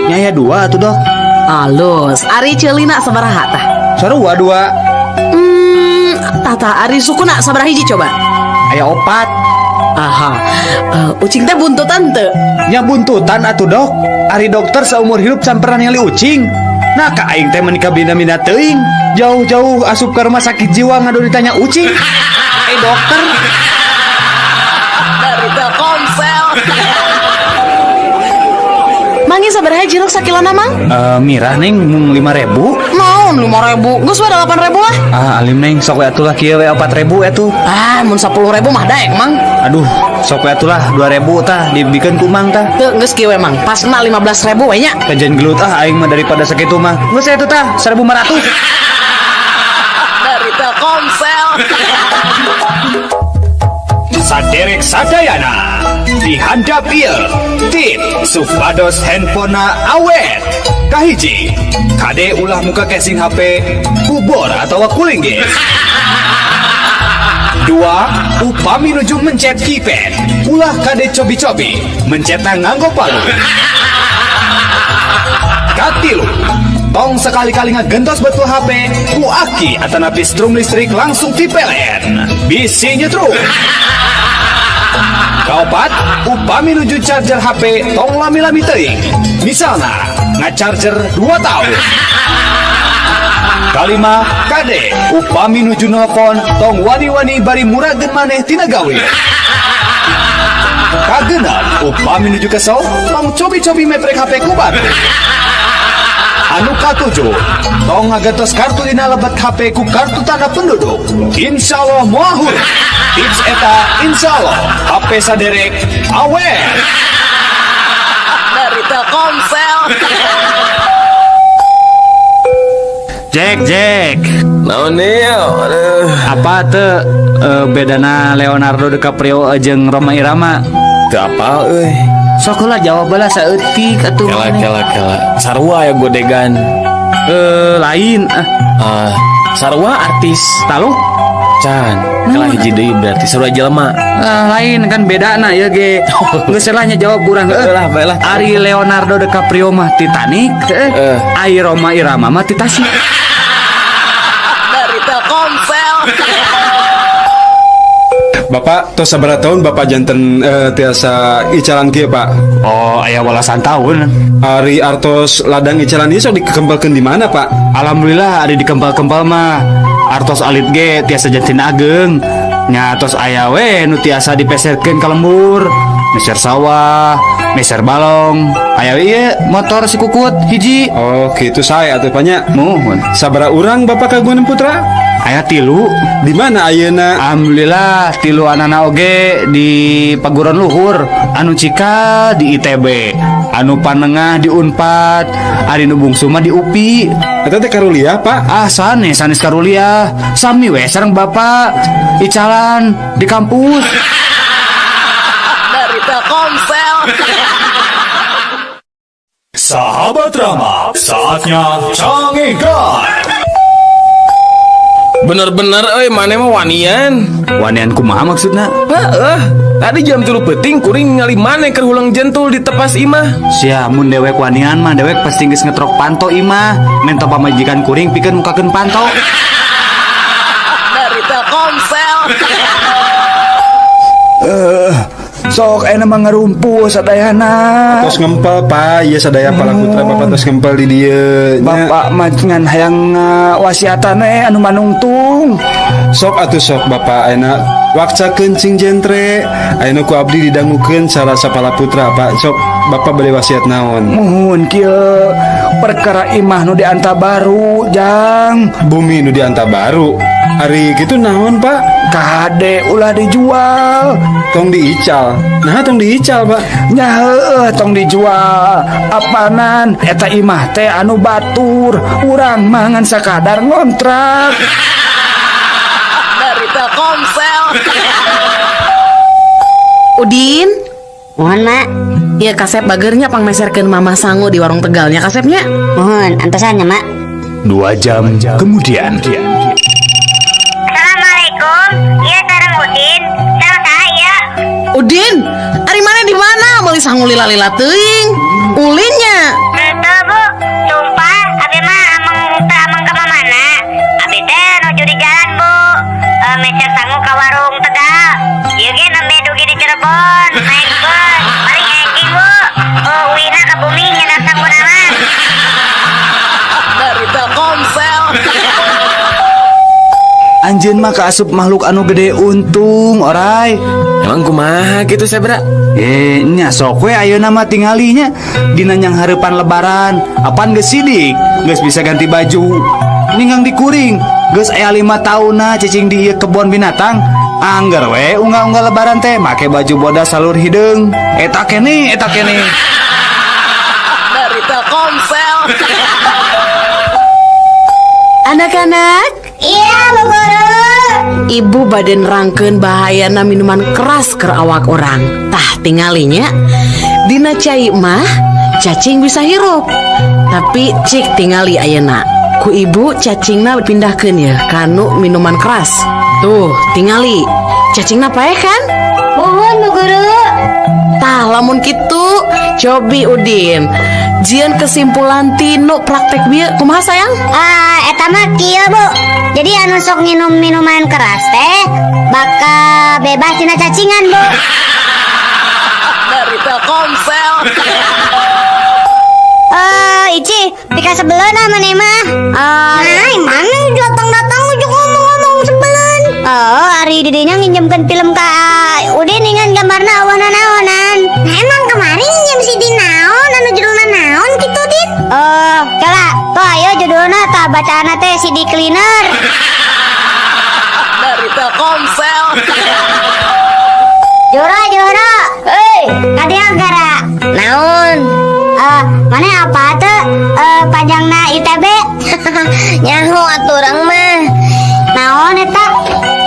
Nya aya dua atuh, Dok. Alus, ari ceulina sabaraha tah? Sarua dua. Tah ari sukuna sabaraha hiji coba? Aya opat. Aha. Ucing teh buntutan teu? Nya buntutan atuh, Dok. Ari dokter seumur hidup can pernah ningali ucing. Nah, ka aing teh meuni kabina-bina teuing. Jauh-jauh asup ke rumah sakit jiwa ngadu ditanya ucing. Eh, dokter. Dari Telkomsel. Mangi sabaraha jeruk sakilona, Mang? Eh, mirah Neng, mung 5.000. Naon 5.000? Geus we 8.000 lah. Ah, alim Neng, sok we atuh lah kieu we 4.000 atuh. Ah, mun 10.000 mah daek, Mang. Aduh, sok we atuh lah 2.000 tah dibikeun ku Mang tah. Teu geus kieu we, Mang. Pasna 15.000 we nya. Kajian gelut ah aing mah daripada sakitu mah. Geus atuh tah 1.500. Dari Telkomsel. Saderek sadayana dihandap ieu tip supados handphonena awet. Kahiji, kade ulah muka casing HP ku bor atau ku linggis. Dua, upami nuju mencet keypad ulah kade cobi-cobi mencetna nganggo palu. Katilu, tong sekali-kali ngagentos betul HP ku aki atanapi strum listrik langsung ti PLN bisi nyetrum. Kaopat, upami nuju charger HP tong lami-lami teuing, misalna ngacharger 2 tahun. Kalima, kade upami nuju nelpon tong wani-wani bari murageun maneh tina gawe. Kagenep, upami nuju kesel tong cobi-cobi meprek HP ku batur. Anu katujuh, tong ngagentos kartu dina lebet HP ku kartu tanda penduduk. Insya Allah moal hurung. Tips eta insya Allah HP saderek awet. Dari Telkomsel. Jack, Jack. Naon ieu? Aduh. Apa teu bedana Leonardo DiCaprio jeung Rhoma Irama? Teu apal euy. Sok lah jawab lah saeutik atuh. Kela kela kela. Sarua ya godegan. Lain ah. Ah, sarua artis. Taluk? Can. Kela hiji deui berarti sarua jelema. Ah, lain kan bedana ya ge. Geus lah nya jawab kurang. Lah, bae lah. Ari Leonardo DiCaprio mah Titanic, Ari Rhoma Irama mah Titasik. Dari Telkomsel. Bapak, tos sabaraha tahun Bapak janten tiasa icalan kieu, Pak? Oh, aya walasan tahun. Ari artos ladang icalan ieu sok dikempelkeun di mana, Pak? Alhamdulillah ari dikempal-kempal mah. Artos alit ge tiasa janten ageng. Nya tos aya we nu tiasa dipeserkeun ka lembur. Meser sawah, meser balong. Aya we ieu motor si kukut hiji. Oh, kitu sae atuh Pak nya. Muhun. Sabaraha urang Bapak kagungan putra? Aya 3. Di mana ayeuna? Alhamdulillah 3 anana oge di paguron luhur, anu cikal di ITB, anu panengah di Unpad, ari nu bungsu mah di UPI. Eta teh karuliah, Pak? Ah, sanes, sanes karuliah. Sami we sareng bapak icalan di kampus. Dari Telkomsel. Sahabat Rama, saatnya cangegan. Bener-bener euy maneh mah wanian. Wanian kumaha maksudna? Heeh. Tadi jam 3 peuting kuring ningali maneh keur hulang jentul di tepas imah. Sia mun dewek wanian mah dewek pasti geus ngetrok panto imah. Mento pamajikan kuring pikeun mukakeun panto. Dari Telkomsel. Sok ayeuna mah ngarumpul sadayana. Tos ngempel, Pak. Ieu sadaya palaputra Bapak tos ngempel di dieu nya. Bapak mah ngan hayang wasiatan anu manungtung. Sok atuh sok Bapak ayeuna wakcakeun cing jentre. Ayeuna ku abdi didangukeun salah sapala putra, Pak. Sok Bapak bade wasiat naon? Muhun kieu perkara imah nu di Antabaru, Jang. Bumi nu di Antabaru. Ari kitu naon, Pak? Kade ulah dijual. Tong diical. Nah, tong diical, Pak. Nya heueuh tong dijual. Apanan eta imah teh anu batur, urang mah ngan sakadar ngontrak. Dari Telkomsel. Udin, Mohon, Mak. Ya kasep bagernya pangmeserkeun Mama sangu di warung Tegalnya kasepnya. Mohon, antosan nya, Mak. 2 jam kemudian. Assalamualaikum. Iya sareng Udin. Sareng saha ieu? Udin, ari maneh di mana? Meuli sangu lila-lila teuing. Ulinnya. Henteu, Bu. Sumpah, abi mah ameng teu ameng ka mana. Abi teh nuju di jalan, Bu. E, meser sangu ka warung Tegal. Ieu ge nembe dugi di Cirebon, naik bus. Paling enjing, Bu. Oh, uihna ka bumi nyedak sanguna mah. Dari Telkomsel. Anjeun mah kaasup makhluk anu gede untung, orai. Emang kumaha gitu, Sebra? Eh, nya sok we ayeuna mah tinggalinya dina nyang hareupan lebaran. Apan geus sidik, geus bisa ganti baju. Ninggang dikuring, geus aya 5 taunna cicing di ieu kebon binatang. Angger we unggal-unggal lebaran teh make baju bodas salur hideung. Eta kene, eta kene. Dari Telkomsel. Anak-anak, Iya, Bu Guru. Ibu bade nerangkeun bahayana minuman keras ke awak urang. Tah tingalinya, dina cai mah cacing bisa hirup. Tapi cik tingali ayeuna. Ku ibu cacingna pindahkeun ya kanu minuman keras. Tuh, tingali. Cacingna paeh kan? Mohon, Bu Guru. Tah lamun kitu cobi Udin. Jieun kesimpulan tinu praktek bieu kumaha sayang? Ah, eta mah kieu, Bu. Jadi anu sok nginum minuman keras teh bakal bebas tina cacingan, Bu. Dari Telkomsel. Eh, Ici, pika sebeleun ah maneh mah. Eh, nah, mana datang-datang ujuk ngomong-ngomong sebeleun. Oh, ari didinya nginjemkeun film ka Udin dengan gambarna awana naonan. Nah, emang kemarin nginjem CD naon anu judulna naon kitu, Din? Oh, kala, tuh ayo judulna tah bacaanna teh CD cleaner. Dari Telkomsel. Joro, Joro. Hei, kadia gara. Naon? Eh, mana apa tuh? Eh, panjangna ITB? Nyaho atuh urang mah. Naon eta?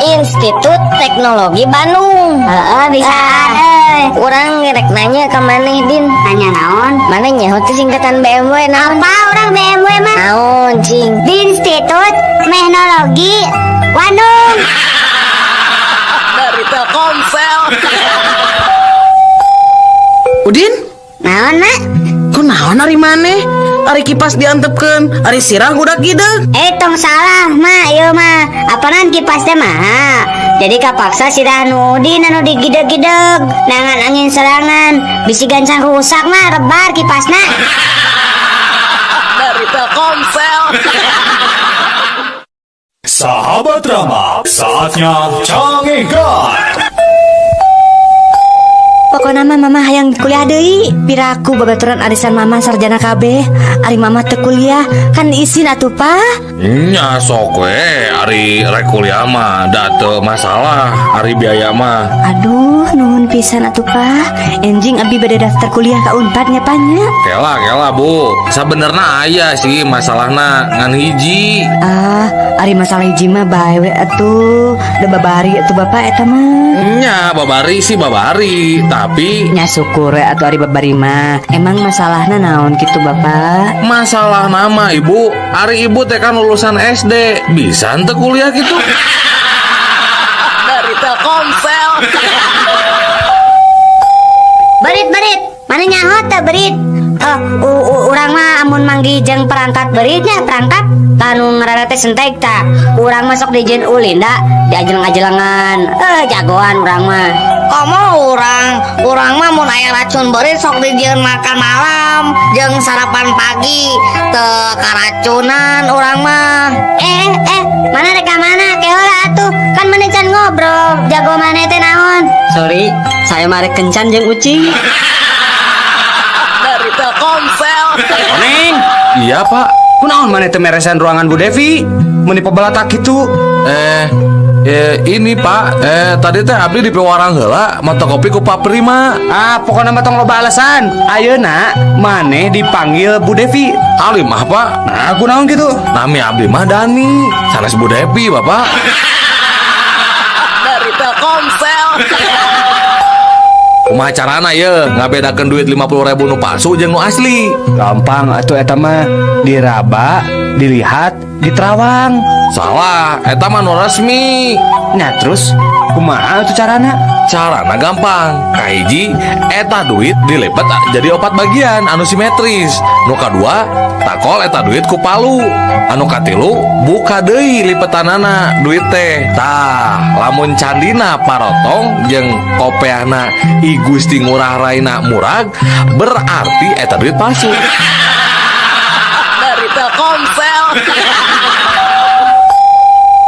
Institut Teknologi Bandung. Heeh, bisaan euy. Urang rek nanya ka maneh, Din. Nanya naon? Maneh nyaho teh singkatan BMW naon? Apa urang BMW mah? Naon, cing? Institut Teknologi Bandung. Dari Telkomsel. Udin, Naon, Mak? Ku naon ari maneh? Ari kipas diantepkeun, ari sirah gudak gideug. Eh, tong salah, Mak, ieu mah. Apanan kipas teh mah? Jadi kapaksa sirah nu Udin anu digideg-gideg. Nangan angin serangan, bisi gancang rusak mah rebar kipasna. Dari Telkomsel. Sahabat Rama, saatnya Cangekan. Pokokna mah mama hayang kuliah deui. Piraku babaturan arisan mama sarjana kabeh. Ari mama teu kuliah kan isin atuh, Pa. Nya sok we ari rek kuliah mah da teu masalah ari biaya mah. Aduh, nuhun pisan atuh, Pa. Enjing abi bade daftar kuliah ka Unpad nya, Pa, nya. Kela kela, Bu. Sabenerna aya sih masalahna ngan hiji. Ah, ari masalah hiji mah bae we atuh. Da babari atuh Bapak eta mah. Nya babari sih babari, tapi Nya syukur we atuh ari babari mah. Emang masalahna naon kitu, Bapak? Masalah nama Ibu, ari Ibu teh kan lulusan SD, bisa henteu kuliah gitu? Dari Telkomsel. Berit, berit, maneh nyaho teu berit? Oh, urang mah amun manggih jeung perangkat beritnya perangkat tanu ngaranna teh sentek ta. Urang mah sok dijieun ulin da, diajeleng-ajelengan. Eh, jagoan urang mah. Komo urang mah mun aya racun beurit sok dijieun makan malam jeung sarapan pagi, teu karacunan urang mah. Eh, maneh rek ka mana? Ke heula atuh. Kan maneh can ngobrol. Jago maneh teh naon? Sorry, saya mah rek kencan jeung ucing. Dari Telkomsel. Koneng, Iya, Pak. Kunaon maneh teu meresan ruangan Bu Devi? Meuni pabalatak kitu. Eh, ini Pak, tadi teh abdi di piwarang heula mawa kopi ku Pak Prima. Ah, pokoknya mah tong loba alasan. Ayeuna maneh dipanggil Bu Devi. Alim mah, Pak. Nah, kunaon gitu? Nami abdi mah Dani, sanes Bu Devi, Bapak. Dari Telkomsel. Kumaha carana ye ngabedakeun duit 50.000 nu palsu jeung nu asli? Gampang atuh eta mah, diraba, dilihat, diterawang. Salah, eta mah nu resmi. Nah, terus kumaha atuh carana? Carana gampang. Kahiji, eta duit dilipat jadi opat bagian anu simetris. Nu kadua, takol eta duit ku palu. Anu katilu, buka deui lipetanana duit teh. Tah, lamun candina parotong jeung kopeahna I Gusti Ngurah Raina murag, berarti eta duit palsu. Dari Telkomsel.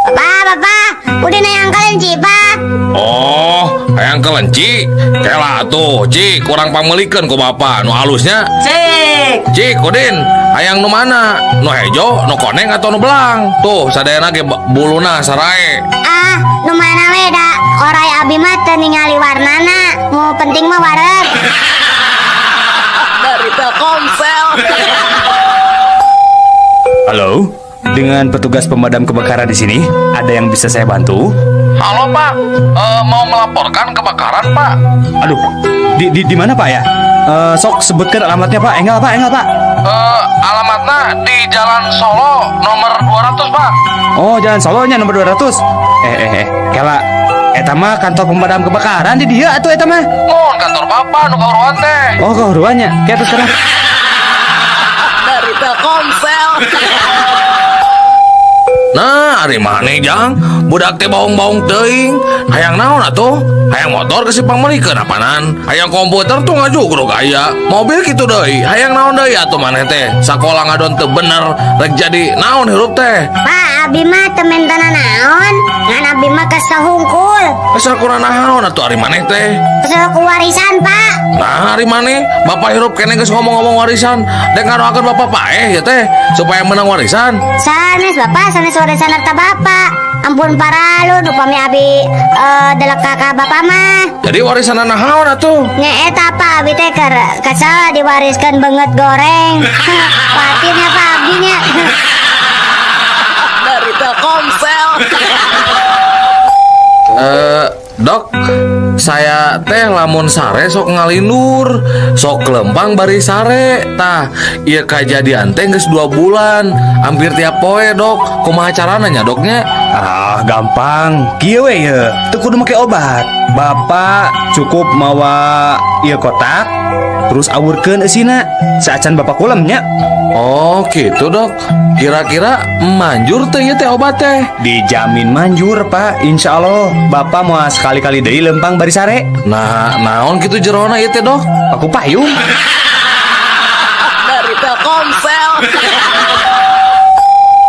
Bapak, bapak, udah hayang kelenci, Pak. Oh, hayang kelenci? Kela tuh, Cik, ku urang pangmeulikeun ku bapak nu halusnya. Cik. Cik, Udin, hayang nu mana? Nu hejo, nu koneng atau nu belang? Tuh, sadayana ge buluna sarae. Ah, nu mana we da oray abi mah teu ningali warnana. Nu penting mah wareg. Dari Telkomsel. Halo, dengan petugas pemadam kebakaran di sini, ada yang bisa saya bantu? Halo, Pak, mau melaporkan kebakaran, Pak. Aduh, di mana Pak ya? Sok sebutkan alamatnya Pak. Enggal Pak, enggal Pak. Alamatnya di Jalan Solo nomor 200, Pak. Oh, Jalan Solonya nomor 200. Eh, eh, eh, kela eta mah kantor pemadam kebakaran di dieu atuh eta mah. Mun kantor Bapak nu kahuruan teh. Oh, kahuruannya. Kayak terus sekarang. Dari Telkomsel. Nah, ari maneh jang, budak teh baong-baong teuing. Hayang naon atuh? Hayang motor ke si pangmeulikeun apanan? Hayang komputer tuh ngajugruk aya. Mobil kitu deui. Hayang naon deui atuh maneh teh? Sakola ngadon teu bener, rek jadi naon hirup teh? Pak, abi mah teu menta naon. Ngan abi mah kesel hungkul. Kesel kurang naon atuh ari maneh teh? Kesel ku warisan, Pak. Nah, ari maneh, bapak hirup keneh geus ngomong-ngomong warisan. Dek ngadoakeun bapak paeh ya teh supaya menang warisan. Sanes Bapak, sanes warisan harta Bapak. Ampun paralun upami abi delek ka Bapak mah. Jadi warisan naon atuh? Nya eta Pak, abi teh keur kesel diwariskan beungeut goreng. Khawatirnya Pak abi nya. Dari Telkomsel. Dok, saya teh lamun sare sok ngalindur, sok lempang bari sare. Tah, ieu kajadian teh geus 2 bulan, hampir tiap poe, Dok. Kumaha carana nya, Doknya? Ah, gampang. Kieu we ye, teu kudu make obat. Bapak cukup mawa ieu kotak, terus awurkeun eusina. Saacan bapak kulem nya. Oh, gitu, Dok. Kira-kira manjur teh ieu teh obat teh? Dijamin manjur, Pak. Insya Allah, Bapak mau sekali-kali deui lempang bari sare. Nah, naon kitu jerona ieu teh, Dok? Paku payung. Dari Telkomsel.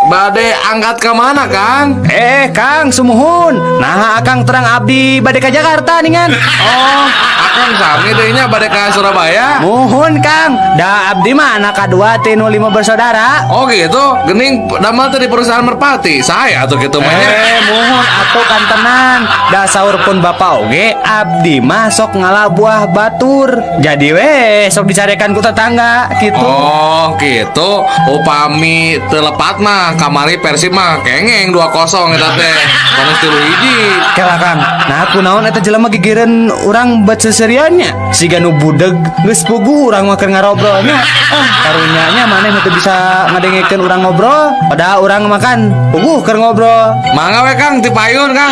Bade angkat ke mana, Kang? Eh, Kang, sumuhun. Nah, Akang terang abdi bade ka Jakarta ningan. Oh, Akang sami deui nya bade ka Surabaya. Muhun, Kang. Da abdi mah anak kadua ti nu lima bersaudara. Oh gitu, gening damel teh di perusahaan Merpati. Saya atuh kitu mah nya. Eh, muhun atuh kantenan. Da saur pun bapak oge, abdi mah sok ngala buah batur. Jadi we sok dicarekan ku tetangga gitu. Oh gitu, upami teu lepat mah kamari Persib mah kengeng 2-0 eta teh. Bonus 3-1. Kela Kang, nah kunaon eta jelema gigireun urang bet seseriannya. Siga nu budeg geus puguh urang mah keur ngarobrolnya. Ah, karunya nya maneh nu teu bisa ngadengekeun urang ngobrol, padahal urang makan puguh keur ngobrol. Mangga we Kang, ti payun Kang.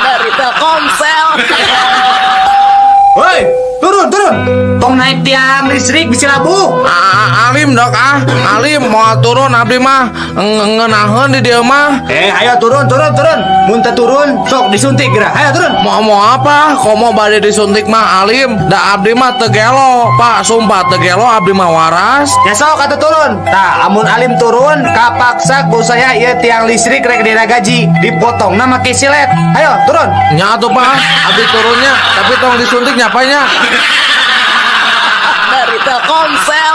Dari Telkomsel. Woi, turun, turun. Tong naik. naik tiang listrik bisa labuh. Alim dok ah, alim mau turun abdi mah ngeunaheun di dieu mah. Ayo turun turun turun. Mun teu turun sok disuntik geura. Ayo turun. Mau mau apa? Komo bade disuntik mah alim. Da abdi mah teu gelo, Pak, sumpah teu gelo abdi mah waras. Ya sok atuh turun. Tah, amun alim turun kapaksa ku saya ieu tiang listrik rek dina gaji dipotongna make silet. Ayo turun. Nya atuh Pak, abdi turunnya, tapi tong disuntik nyapanya. Dari Telkomsel.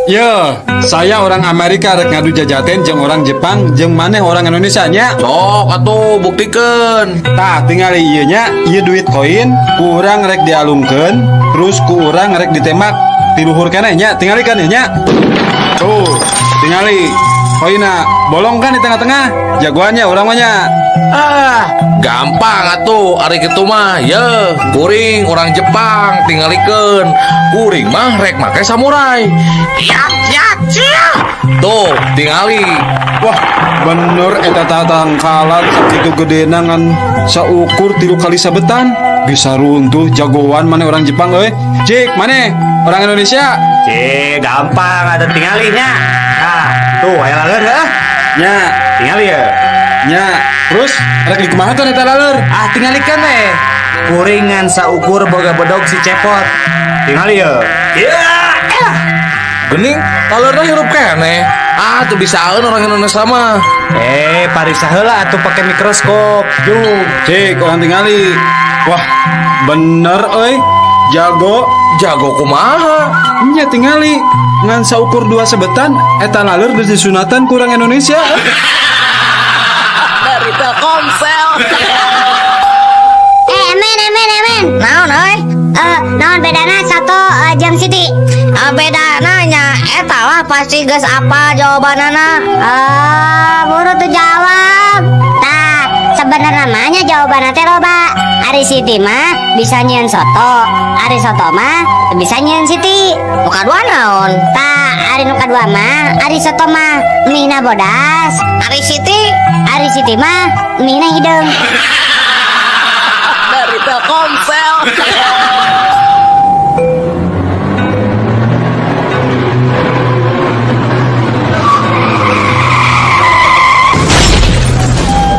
Yo, saya orang Amerika rek ngadu jajaten jeung orang Jepang jeung maneh orang Indonesia nya. Sok atuh buktikeun. Tah, tingali ieu nya, ieu duit koin ku urang rek dialungkeun, terus ku urang rek ditembak ti luhur keneh nya, tingali kan nya. Tuh, tingali koinna bolong kan di tengah-tengah. Jagoannya urang mah nya. Ah, gampang atuh ari kitu mah. Ye, kuring orang Jepang tingalikeun. Kuring mah rek make samurai. Ya ya cia. Tuh, tingali. Wah, bener eta tatangkalan sakitu gedena ngan saukur 3 kali sabetan. Bisa runtuh jagoan mana orang Jepang euy. Cik, mana orang Indonesia? Cik, gampang ada tingalinya. Nah, tuh aya laleur heuh. Nya, tingali ya. Nya, terus rek dikumaha tuh eta laleur? Ah, tingalikeun we. Kuringan saukur boga bedog si cepot. Tingali ya. Ya. Gening, laleurna hirup keneh. Ah, tuh bisaeun orang Indonesia mah. Pariksa heula atuh pake mikroskop. Duh, cik, orang tingali. Wah, bener euy. Jago. Jago kumaha? Nya tingali. Ngan saukur 2 sebetan eta laleur geus disunatan ku urang Indonesia. Dari Telkomsel. Emen emen emen. Naon euy? Naon bedana soto jeung Siti? Bedana nya eta lah pasti geus apa jawabanana. Buru tuh jawab. Tah, sebenarnya mah jawabanna teh loba. Ari Siti mah bisa nyieun soto, ari soto mah bisa nyieun Siti. Nu kadua naon? Tah, ari nu kadua mah ari soto mah mihna bodas. Ari Siti? Ari Siti mah mihna hideung. Dari Telkomsel.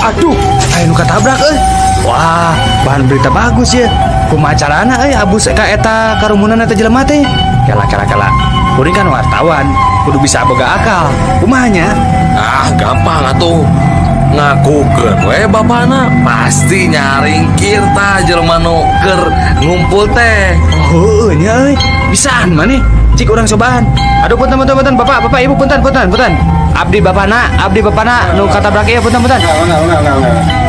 Aduh, aya nu katabrak euy. Wah, bahan berita bagus ya. Kumaha carana euy abus ka eta karumunan eta jelema teh? Kela kela kela. Kuring kan wartawan, kudu bisa boga akal. Kumaha nya? Ah, gampang atuh. Ngakukeun we bapana pasti nyaringkir tah jelema nu keur ngumpul teh. Oh, heueuh nya euy. Bisaan maneh? Cik urang cobaan. Aduh punten punten punten bapak, bapak ibu punten punten punten. Abdi bapana nu katabrak ieu punten punten. Enggak.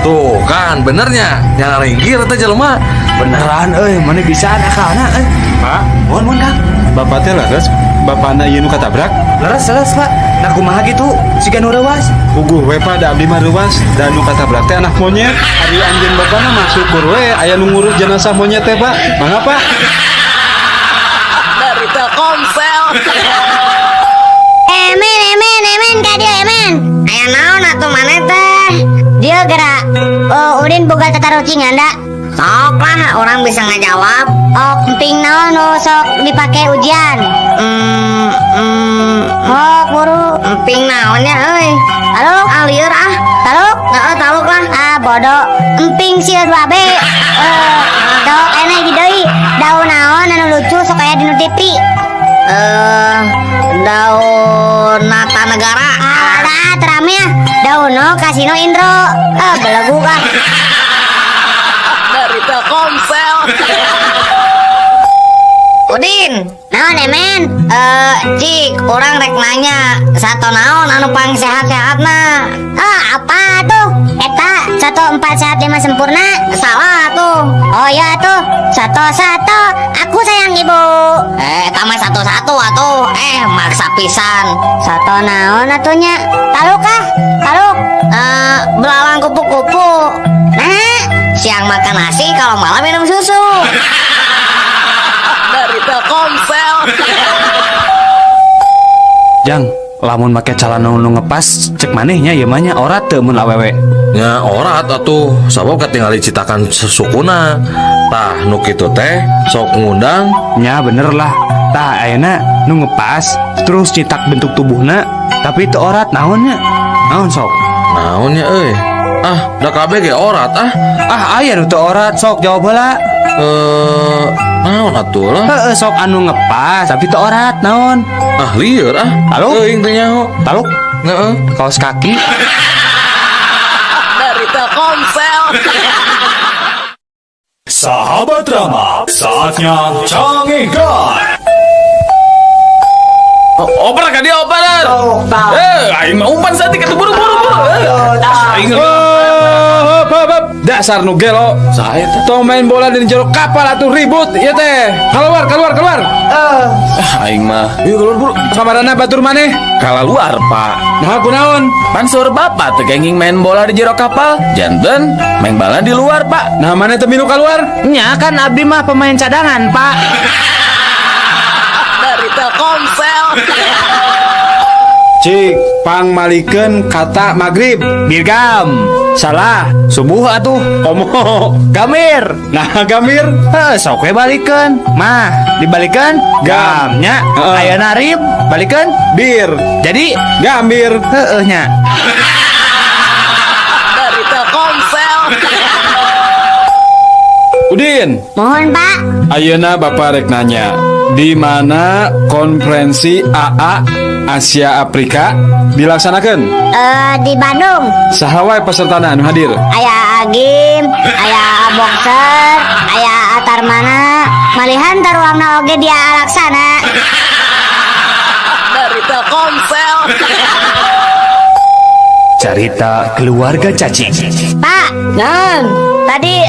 Tuh kan benernya nyaringkir teh jelema. Beneran euy, maneh bisaan akalna euy. Pak, mohon mohon Kang. Bapak teh leres, bapana ieu nu katabrak? Leres leres Pak. Nah kumaha gitu? Siga nu reuas. Puguh we Pak, da abdi mah reuas, da nu katabrak teh anak monyet. Ari anjeun bapana mah syukur we aya nu ngurus jenazah monyet teh Pak. Mangga Pak. Dari Telkomsel. Emen emen emen ka dieu emen. Aya naon atuh maneh teh? Dieu geura. Oh, Udin boga tatarucingan da. Sok lah, orang bisa ngajawab. Oh, emping naon nu sok dipake ujian? Oh, buru. Emping naon nya euy? Taluk? Ah, lieur ah. Taluk? Heeh, taluk lah. Ah, bodoh. Emping sieun 2B. Dok, enak hiji deui. Daun naon anu lucu sok aya di nu TV? Daun Nata Negara. Ah, dah terame ah. Daun no Kasino Indro. Ah, belegu ah. Dari Telkomsel. Udin, naon emen? Cik, orang rek nanya, sato naon anu pang sehat-sehatna? Ah, apa tuh? Eta 1 4 sehat 5 sempurna. Salah tuh. Oh iya tuh, 1 1. Aku sayang ibu. Eta mah 1 1 atuh. Maksa pisan. Sato naon atunya? Taluk ah, taluk. Belalang kupu-kupu. Nah, siang makan nasi, kalau malam minum susu. Dari Telkomsel. Jang, lamun make calana nu ngepas cek manehnya ieu mah nya ora teu mun awewe. Nya orat atuh, sabab katingali citakan sukuna. Tah nu kitu teh sok ngundang. Nya bener lah. Tah ayeuna nu ngepas terus citak bentuk tubuhna tapi itu orat naonnya? Naon sok? Naonnya euy? Ah, da kabeh ge orat ah. Ah, aya nu teu orat, sok jawab heula. Eh, naon atuh lah? Heeh, sok anu ngepas tapi teu orat naon? Ah, lieur ah. Taluk? Teuing teu nyaho. Taluk? Heeh. Kaos kaki. Dari Telkomsel. Sahabat Rama, saatnya Cangegan. Oper ka dia, oper. Eh, aing mah umpan saeutik atuh, buru buru buru. Eh, aing Oh, hop, hop, hop. Dasar nu gelo. Saya teh. Tong main bola di jero kapal atuh, ribut ieu teh. Keluar, keluar, keluar. Ah, aing mah. Yuk keluar buru. Kamarana batur maneh? Kalaluar, Pak. Nah, kunaon? Pan saur bapak teu kenging main bola di jero kapal, janten main bola di luar, Pak. Nah, maneh teu milu keluar? Nya kan abdi mah pemain cadangan, Pak. Dari Telkomsel. Cik, pangmalikeun kata maghrib. Birgam. Salah. Subuh atuh. Komo. Gamir. Nah, gamir. Heuh, sok we balikeun. Mah, dibalikeun Gam. Nya. Heeh. Ayeuna rib, balikeun Bir. Jadi gambir. Heeh nya. Dari Telkomsel. Udin. Mohon, Pak. Ayeuna Bapak rek nanya, di mana konferensi AA Asia Afrika dilaksanakan? Eh, di Bandung. Saha wae pesertana anu hadir? Aya Agim, aya Boxer, aya Atarmana, malihan taruangna oge dia Alaksana. Dari Telkomsel. Cerita keluarga cacing. Pak, Nan, tadi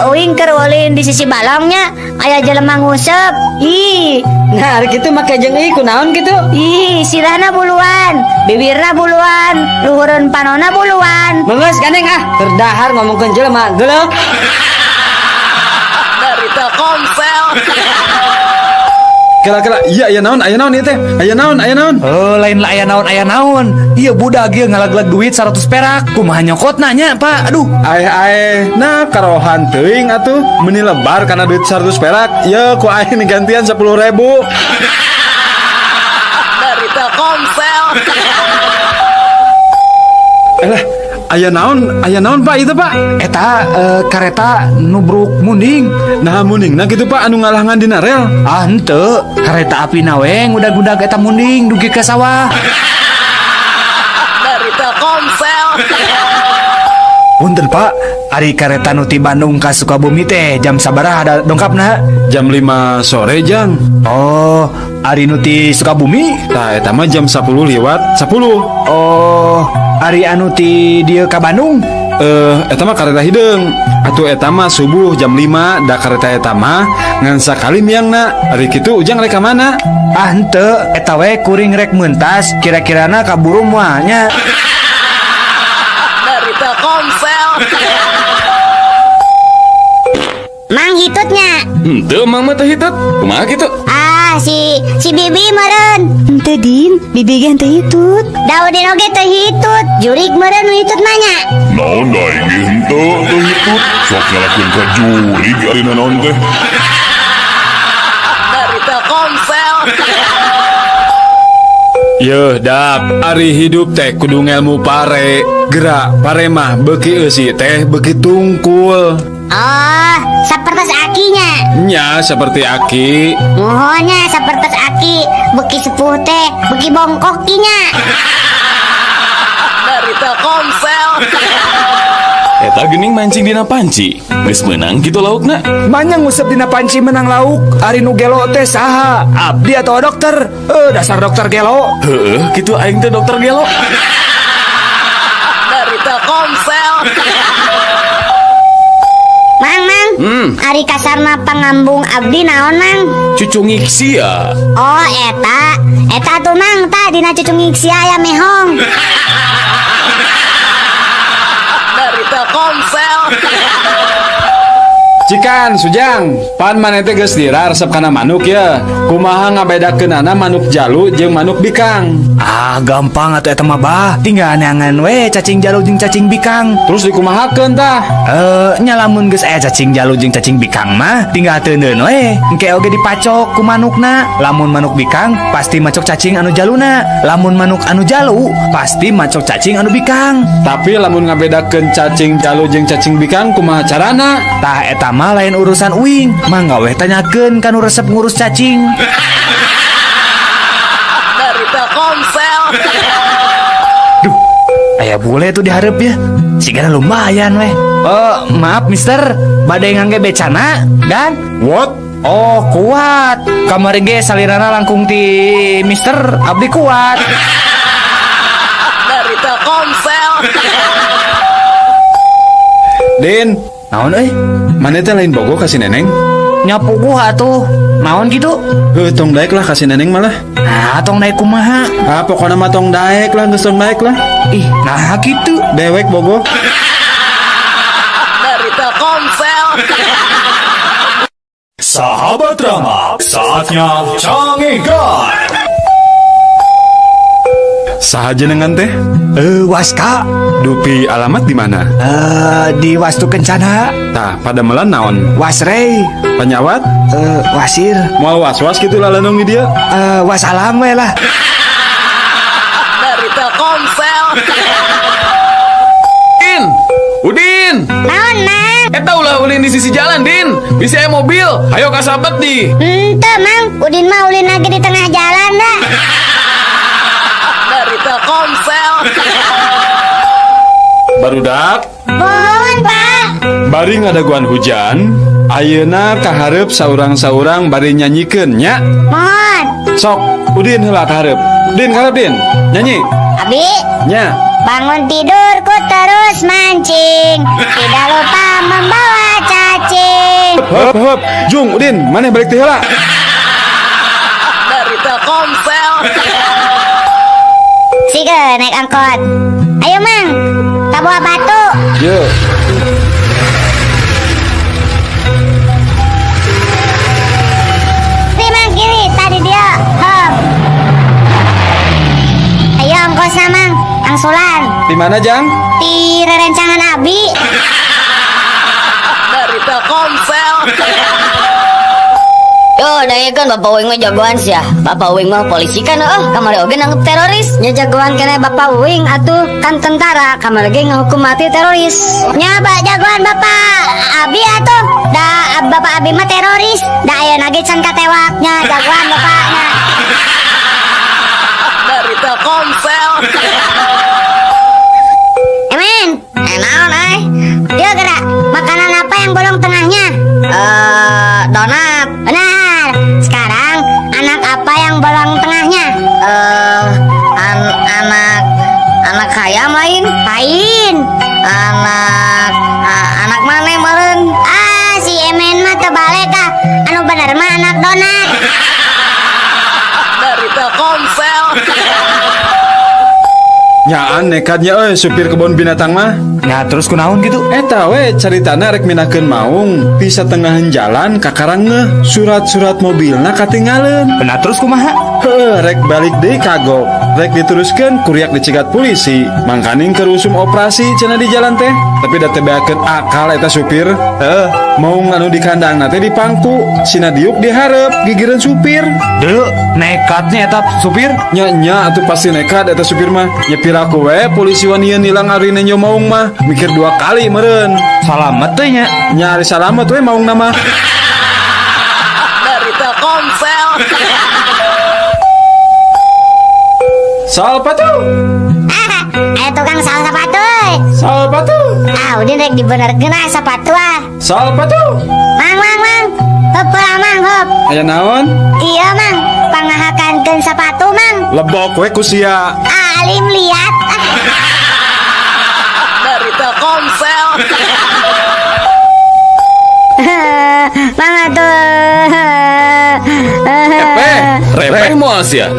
uing keur ulin di sisi balongnya aya jelema nguseup. Ih, nah gitu make jeung ieu kunaon gitu? Ih, sirahna buluan, bibirna buluan, luhureun panona buluan. Meungeus gandeng ah, keur dahar ngomongkeun jelema geuleuh. Dari Telkomsel. Kela-kela, iya aya naon, aya naon ieu teh? Aya naon, aya naon? Oh, lain lah aya naon, aya naon. Iya budak ieu ngalaglag duit 100 perak. Kumaha nyokotna nya, Pak? Aduh. Aeh aeh, nah karohan teuing atuh, meuni lebar kana duit 100 perak, ye ku aing digantian 10.000. Dari Telkomsel. Eh lah, aya naon Pak itu Pak? Eta kareta nubruk munding. Nah munding, nah gitu Pak anu ngalangan dina rel. Ah henteu, kareta api na we ngudag-ngudag eta munding dugi ka sawah. Dari Telkomsel. Punten Pak, ari kareta nu ti Bandung ka Sukabumi teh jam sabaraha ada dongkapna? Jam 5 sore jang. Oh, ari nu ti Sukabumi? Tah eta mah jam 10 lewat 10. Oh, ari anu ti dieu ka Bandung? Eh, eta mah kareta hideung. Atuh eta mah subuh jam 5 da kareta eta mah ngan sakali miangna. Ari kitu ujang rek ka mana? Ah henteu, eta we kuring rek mentas, kira-kirana kaburu moal nya. Dari Telkomsel. Mang hitutnya. Henteu mang mah teh hitut. Kumaha kitu? Ah, si si Bibi meureun. Henteu Din, Bibi ge henteu hitut. Daudin oge teu hitut, jurik meureun nu hitut mah nya. Naon da aing ge henteu teu hitut. Sok nyalakeun ka jurig ari naon teh. Dari Telkomsel. Yeuh dak, ari hidup teh kudu ngelmu pare. Gerak pare mah beuki eusi teh beuki tungkul. Oh, sapertos akinya. Nya seperti aki. Muhunnya sapertos aki, beuki sepuh teh, beuki bongkok kinya. Dari Telkomsel. Eta geuning mancing dina panci. Geus meunang kitu laukna. Manya nguseup dina panci menang lauk, ari nu gelo teh saha? Abdi atau dokter? Eh, dasar dokter gelo. Heueuh, kitu aing teh dokter gelo. Dari Telkomsel. Mang, mang. Ari kasarna pangambung abdi naon, Mang? Cucungik sia. Oh, eta. Eta tuh, Mang, tah dina cucungik sia aya mehong. Dari Telkomsel. Cikan, Sujang, pan maneh teh geus lira resep kana manuk ya. Kumaha ngabedakeunana manuk jalu jeung manuk bikang? Ah, gampang atuh eta mah, Bah. Tinggal neangan we cacing jalu jeung cacing bikang. Terus dikumahakeun tah? Nya lamun geus aya cacing jalu jeung cacing bikang mah, tinggal teuneun we. Engke oge dipacok ku manukna. Lamun manuk bikang pasti macok cacing anu jaluna. Lamun manuk anu jalu pasti macok cacing anu bikang. Tapi lamun ngabedakeun cacing jalu jeung cacing bikang kumaha carana? Tah eta mah lain urusan uing, mangga weh tanyakeun ka nu resep ngurus cacing. Dari Telkomsel. Duh, aya bule tuh dihareup ya. Sigana lumayan weh. Oh, maaf mister, bade ngangge becana dan What? Oh, kuat. Kamari ge salirana langkung ti mister, abdi kuat. Dari Telkomsel. Din, Naon euy? Maneh teh lain bogoh ka si Neneng? Nya puguh atuh. Naon gitu? Heuh, tong daek lah ka si Neneng malah. Nah, tong daek kumaha? Ah, pokokna mah tong daek lah, geus tong daek lah. Ih, nah kitu. Dewek bogoh. Dari Telkomsel. Sahabat Rama, saatnya Cangegan. Saha jenengan teh? Waska. Dupi alamat di mana? Di Wastu Kencana. Tah, padamelan naon? Wasrei. Panyawat? Wasir. Moal was-was kitu lalenung di dieu? Wassalam we lah. Dari Telkomsel. Din, Udin. Naon, Mang? Eta ulah ulin di sisi jalan, Din. Bisa aya mobil. Ayo kasabet di. Henteu, Mang. Udin mah ulin lagi di tengah jalan dah. Dari Telkomsel. Barudak. Mohon, Pak. Bari ngadaguan hujan, ayeuna kahareup saurang-saurang bari nyanyikeun nya. Mohon. Sok, Udin heula kahareup. Din kahareup Din. Nyanyi. Abi. Nya. Bangun tidurku terus mancing, tidak lupa membawa cacing. Heup heup. Jung Udin, maneh balik teh heula. Dari Telkomsel. Sige naik angkot. Ayo Mang, ka Buah Batu. Ye. Kiri Mang, kiri, tadi dia. Hop. Ayo ongkosna Mang, angsulan. Di mana Jang? Di rerencangan Abi. Dari Telkomsel. Yo, kan Bapak Uing mah jagoan sih ya. Bapak Uing mah polisi kan kamari oge nangkep teroris. Nya jagoan kene Bapak Uing atuh kan tentara, kamari ge ngahukum mati teroris. Nya Pak jagoan Bapak Abi atuh. Da Bapak Abi mah teroris. Da ayeuna ge can katewak nya jagoan bapaknya. Dari Telkomsel. Emen, naon euy? Dia gerak. Makanan apa yang bolong tengahnya? Donat. Benar. Sekarang anak apa yang bolong tengahnya? Anak ayam lain. Lain. Anak mana meureun? Ah, si Emen mah terbalik ah. Anu bener mah anak donat. Dari Telkomsel. Nyaan nekatnya euy supir kebun binatang mah. Nah, terus kunaon gitu? Eta we caritana rek minakeun maung, bisa tengahan jalan kakarang ngeuh, surat-surat mobilna katinggaleun. Nah, terus kumaha? Heuh, rek balik deui kagok. Rek diteruskeun kuriak dicegat polisi. Mangkaning keur usum operasi cenah di jalan teh. Tapi da teu beakeun akal eta supir. Heuh, maung anu di kandangna teh dipangku, sina diuk dihareup gigireun supir. Deu, nekatnya eta supir. Nya nya atuh pasti nekat eta supir mah. Nya piraku we polisi wanian nilang ari nenjo maung mah. Mikir dua kali meureun. Salamet teh nya. Nya ari salamet we maung nama. Dari Telkomsel. Soal sepatu. Ah, ayo tukang soal sepatu. Soal sepatu. Ah, udah rek dibenerkeun ah sepatu ah. Soal sepatu. Mang, mang, mang. Hop lah mang, hop. Aya naon? Iya mang, pangahakankeun sepatu mang. Lebok we ku sia. Alim liat. Dari Telkomsel. Mang atuh. Repeh, repeh moal sia.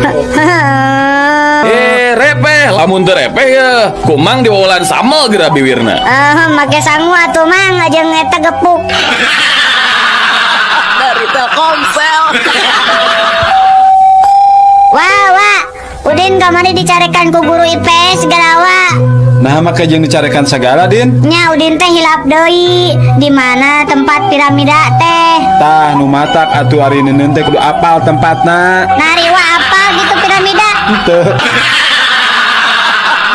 Repeh, lamun teu repeh ya. Kumang diwawalan samel geura biwirna. Make sangu atuh mang, jeung eta gepuk. Telkomsel. Wah, wah. Udin kamari dicarekan ku guru IPS segala, wa. Nah, make jeung dicarekan sagala, Din. Nya Udin teh hilap deui. Di mana tempat piramida teh? Tah, nu matak atuh ari neuneun teh kudu apal tempatna. Nah, ari wa apal gitu piramida. Henteu.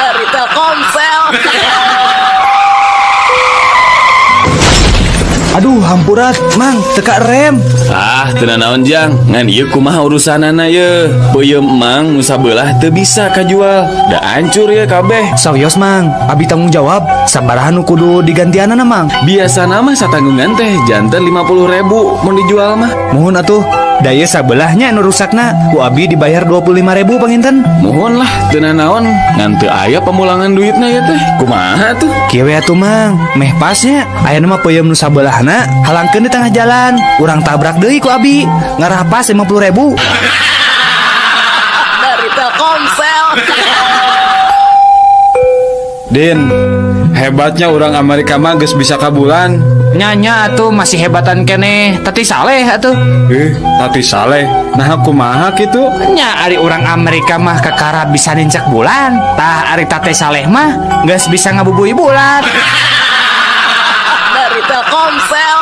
Dari Telkomsel. Aduh, hampurat, Mang, teka rem. Ah, teu nanaon Jang, ngan ieu kumaha urusanana ye? Peuyeum Mang nu sabelah teu bisa kajual. Da hancur ye kabeh. Sawios Mang, abi tanggung jawab. Sabaraha nu kudu digantianana Mang? Biasana mah satanggungan teh janten 50.000 mun dijual mah. Muhun atuh, da ieu sabelahnya nu rusakna, ku abi dibayar 25.000 panginten. Muhun lah, teu nanaon, ngan teu aya pemulangan duitna ya teh. Kumaha tuh? Kieu we atuh Mang, meh pasnya ayeuna mah peuyeum nu sabelahna halangkeun di tengah jalan, urang tabrak deui ku abi, ngarah pas 50.000. Dari Telkomsel. Din, hebatnya orang Amerika mah geus bisa ka bulan. Nyanya atuh masih hebatan keneh, Tati Saleh atuh. Tati Saleh. Nah, kumaha kitu? Nya ari orang Amerika mah kakara bisa nincak bulan. Tah ari Tati Saleh mah geus bisa ngabubui bulan. Dari Telkomsel.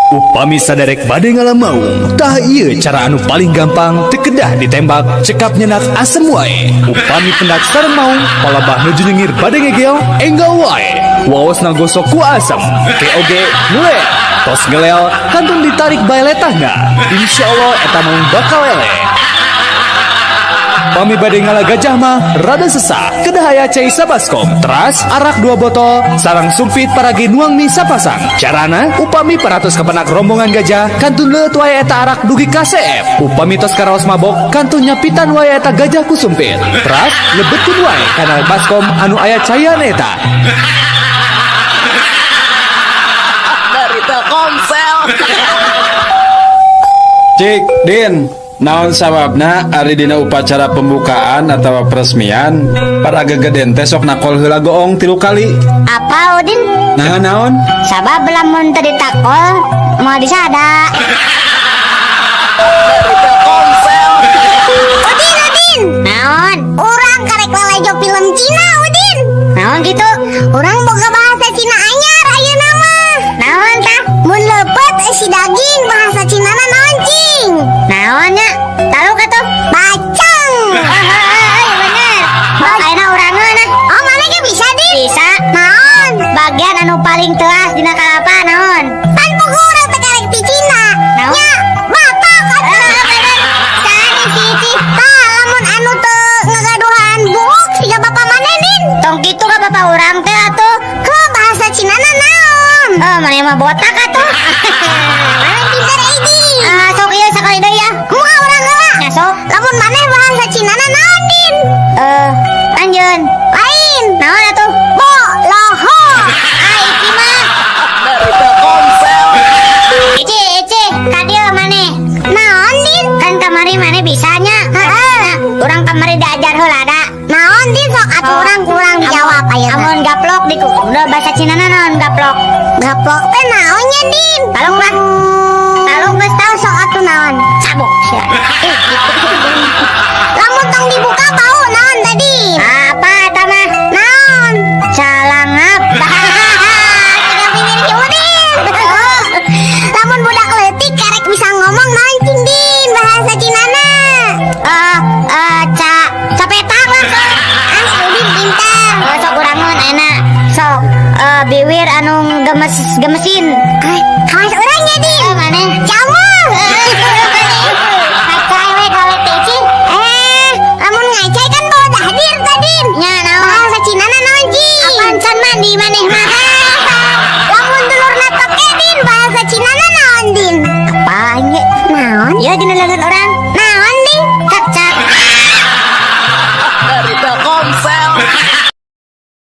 Upami saderek bade ngalamaung, tah ieu cara anu paling gampang teu kedah ditembak, cekap nyenak asem wae. Upami pendak sareng maung, palabah nuju nyengir bade ngegel, enggal wae. Waosna gosok ku asem, keoge ngelel. Tos ngelel, kantun ditarik bae letahna. Insyaallah eta maung bakal eleh. Pami bade ngala gajah mah rada sesah, kedah aya cai sabaskom, teras arak 2 botol, sarang sumpit paragi nuang mie sapasang. Carana upami paratus kepenak rombongan gajah, kantun leueut wae eta arak dugi ka CF. Upami tos karaos mabok, kantun nyapitan wae eta gajah ku sumpit. Teras lebetkeun wae kana baskom anu aya caian eta. Dari Telkomsel. Cik, Din. Naon sababna ari dina upacara pembukaan atawa peresmian para gegeden teh sok nakol heula goong 3 kali. Apa Udin? Nah, naon? Sabab lamun teu ditakol moal disada. Dari Telkomsel. Udin, Udin. Naon? Urang karek lalajo film Cina, Udin. Naon gitu? Urang boga bahasa Cina anyar ayeuna mah. Naon tah? Mun leupeut si daging bahasa Cina na naon cing? Naon nya? Taluk atuh? Bacang. Oh, bener. Ayeuna urang ngeunah. Oh, mana ge bisa, Din? Bisa. Naon? Bagian anu paling teas dina kalapa naon? Pan pugu urang teh karek ti Cina. Naon? Nya, bapak atuh. Bener. Sari si Ici. Tah, lamun anu teu ngagaduhan buuk siga bapa maneh, Din. Tong kitu ka bapa urang teh atuh. Heuh, bahasa Cina na naon? Oh, maneh mah botak atuh. Maneh pinter euy, Din. Sok ieu sakali deui ya. Kumaha urang heula? Nya sok. Lamun maneh bahasa Cina na naon, Din? Anjeun. Lain. Naon atuh? Bo loho. Ah, iki mah. Dari Telkomsel. Ici, Ici, ka dieu maneh. Naon, Din? Kan kamari maneh bisanya. Heeh. Urang kamari diajar heula da. Naon, Din? Sok atuh urang kurang dijawab ayeuna. Amun gaplok di udah bahasa Cina na naon gaplok? Gaplok teh naonnya, Din? Talung lah. Talung geus tau sok atuh naon? Cabok sia. Lamun tong dibuka bau naon tadi? Apa eta mah? Naon? Calangap. Tiga bibir si Udin. Lamun budak leutik karek bisa ngomong naon cing, Din? Bahasa Cinana. Capetang lah. Ah, si Udin pintar. Sok urangun enak. Sok biwir anu gemes gemesin. Ah,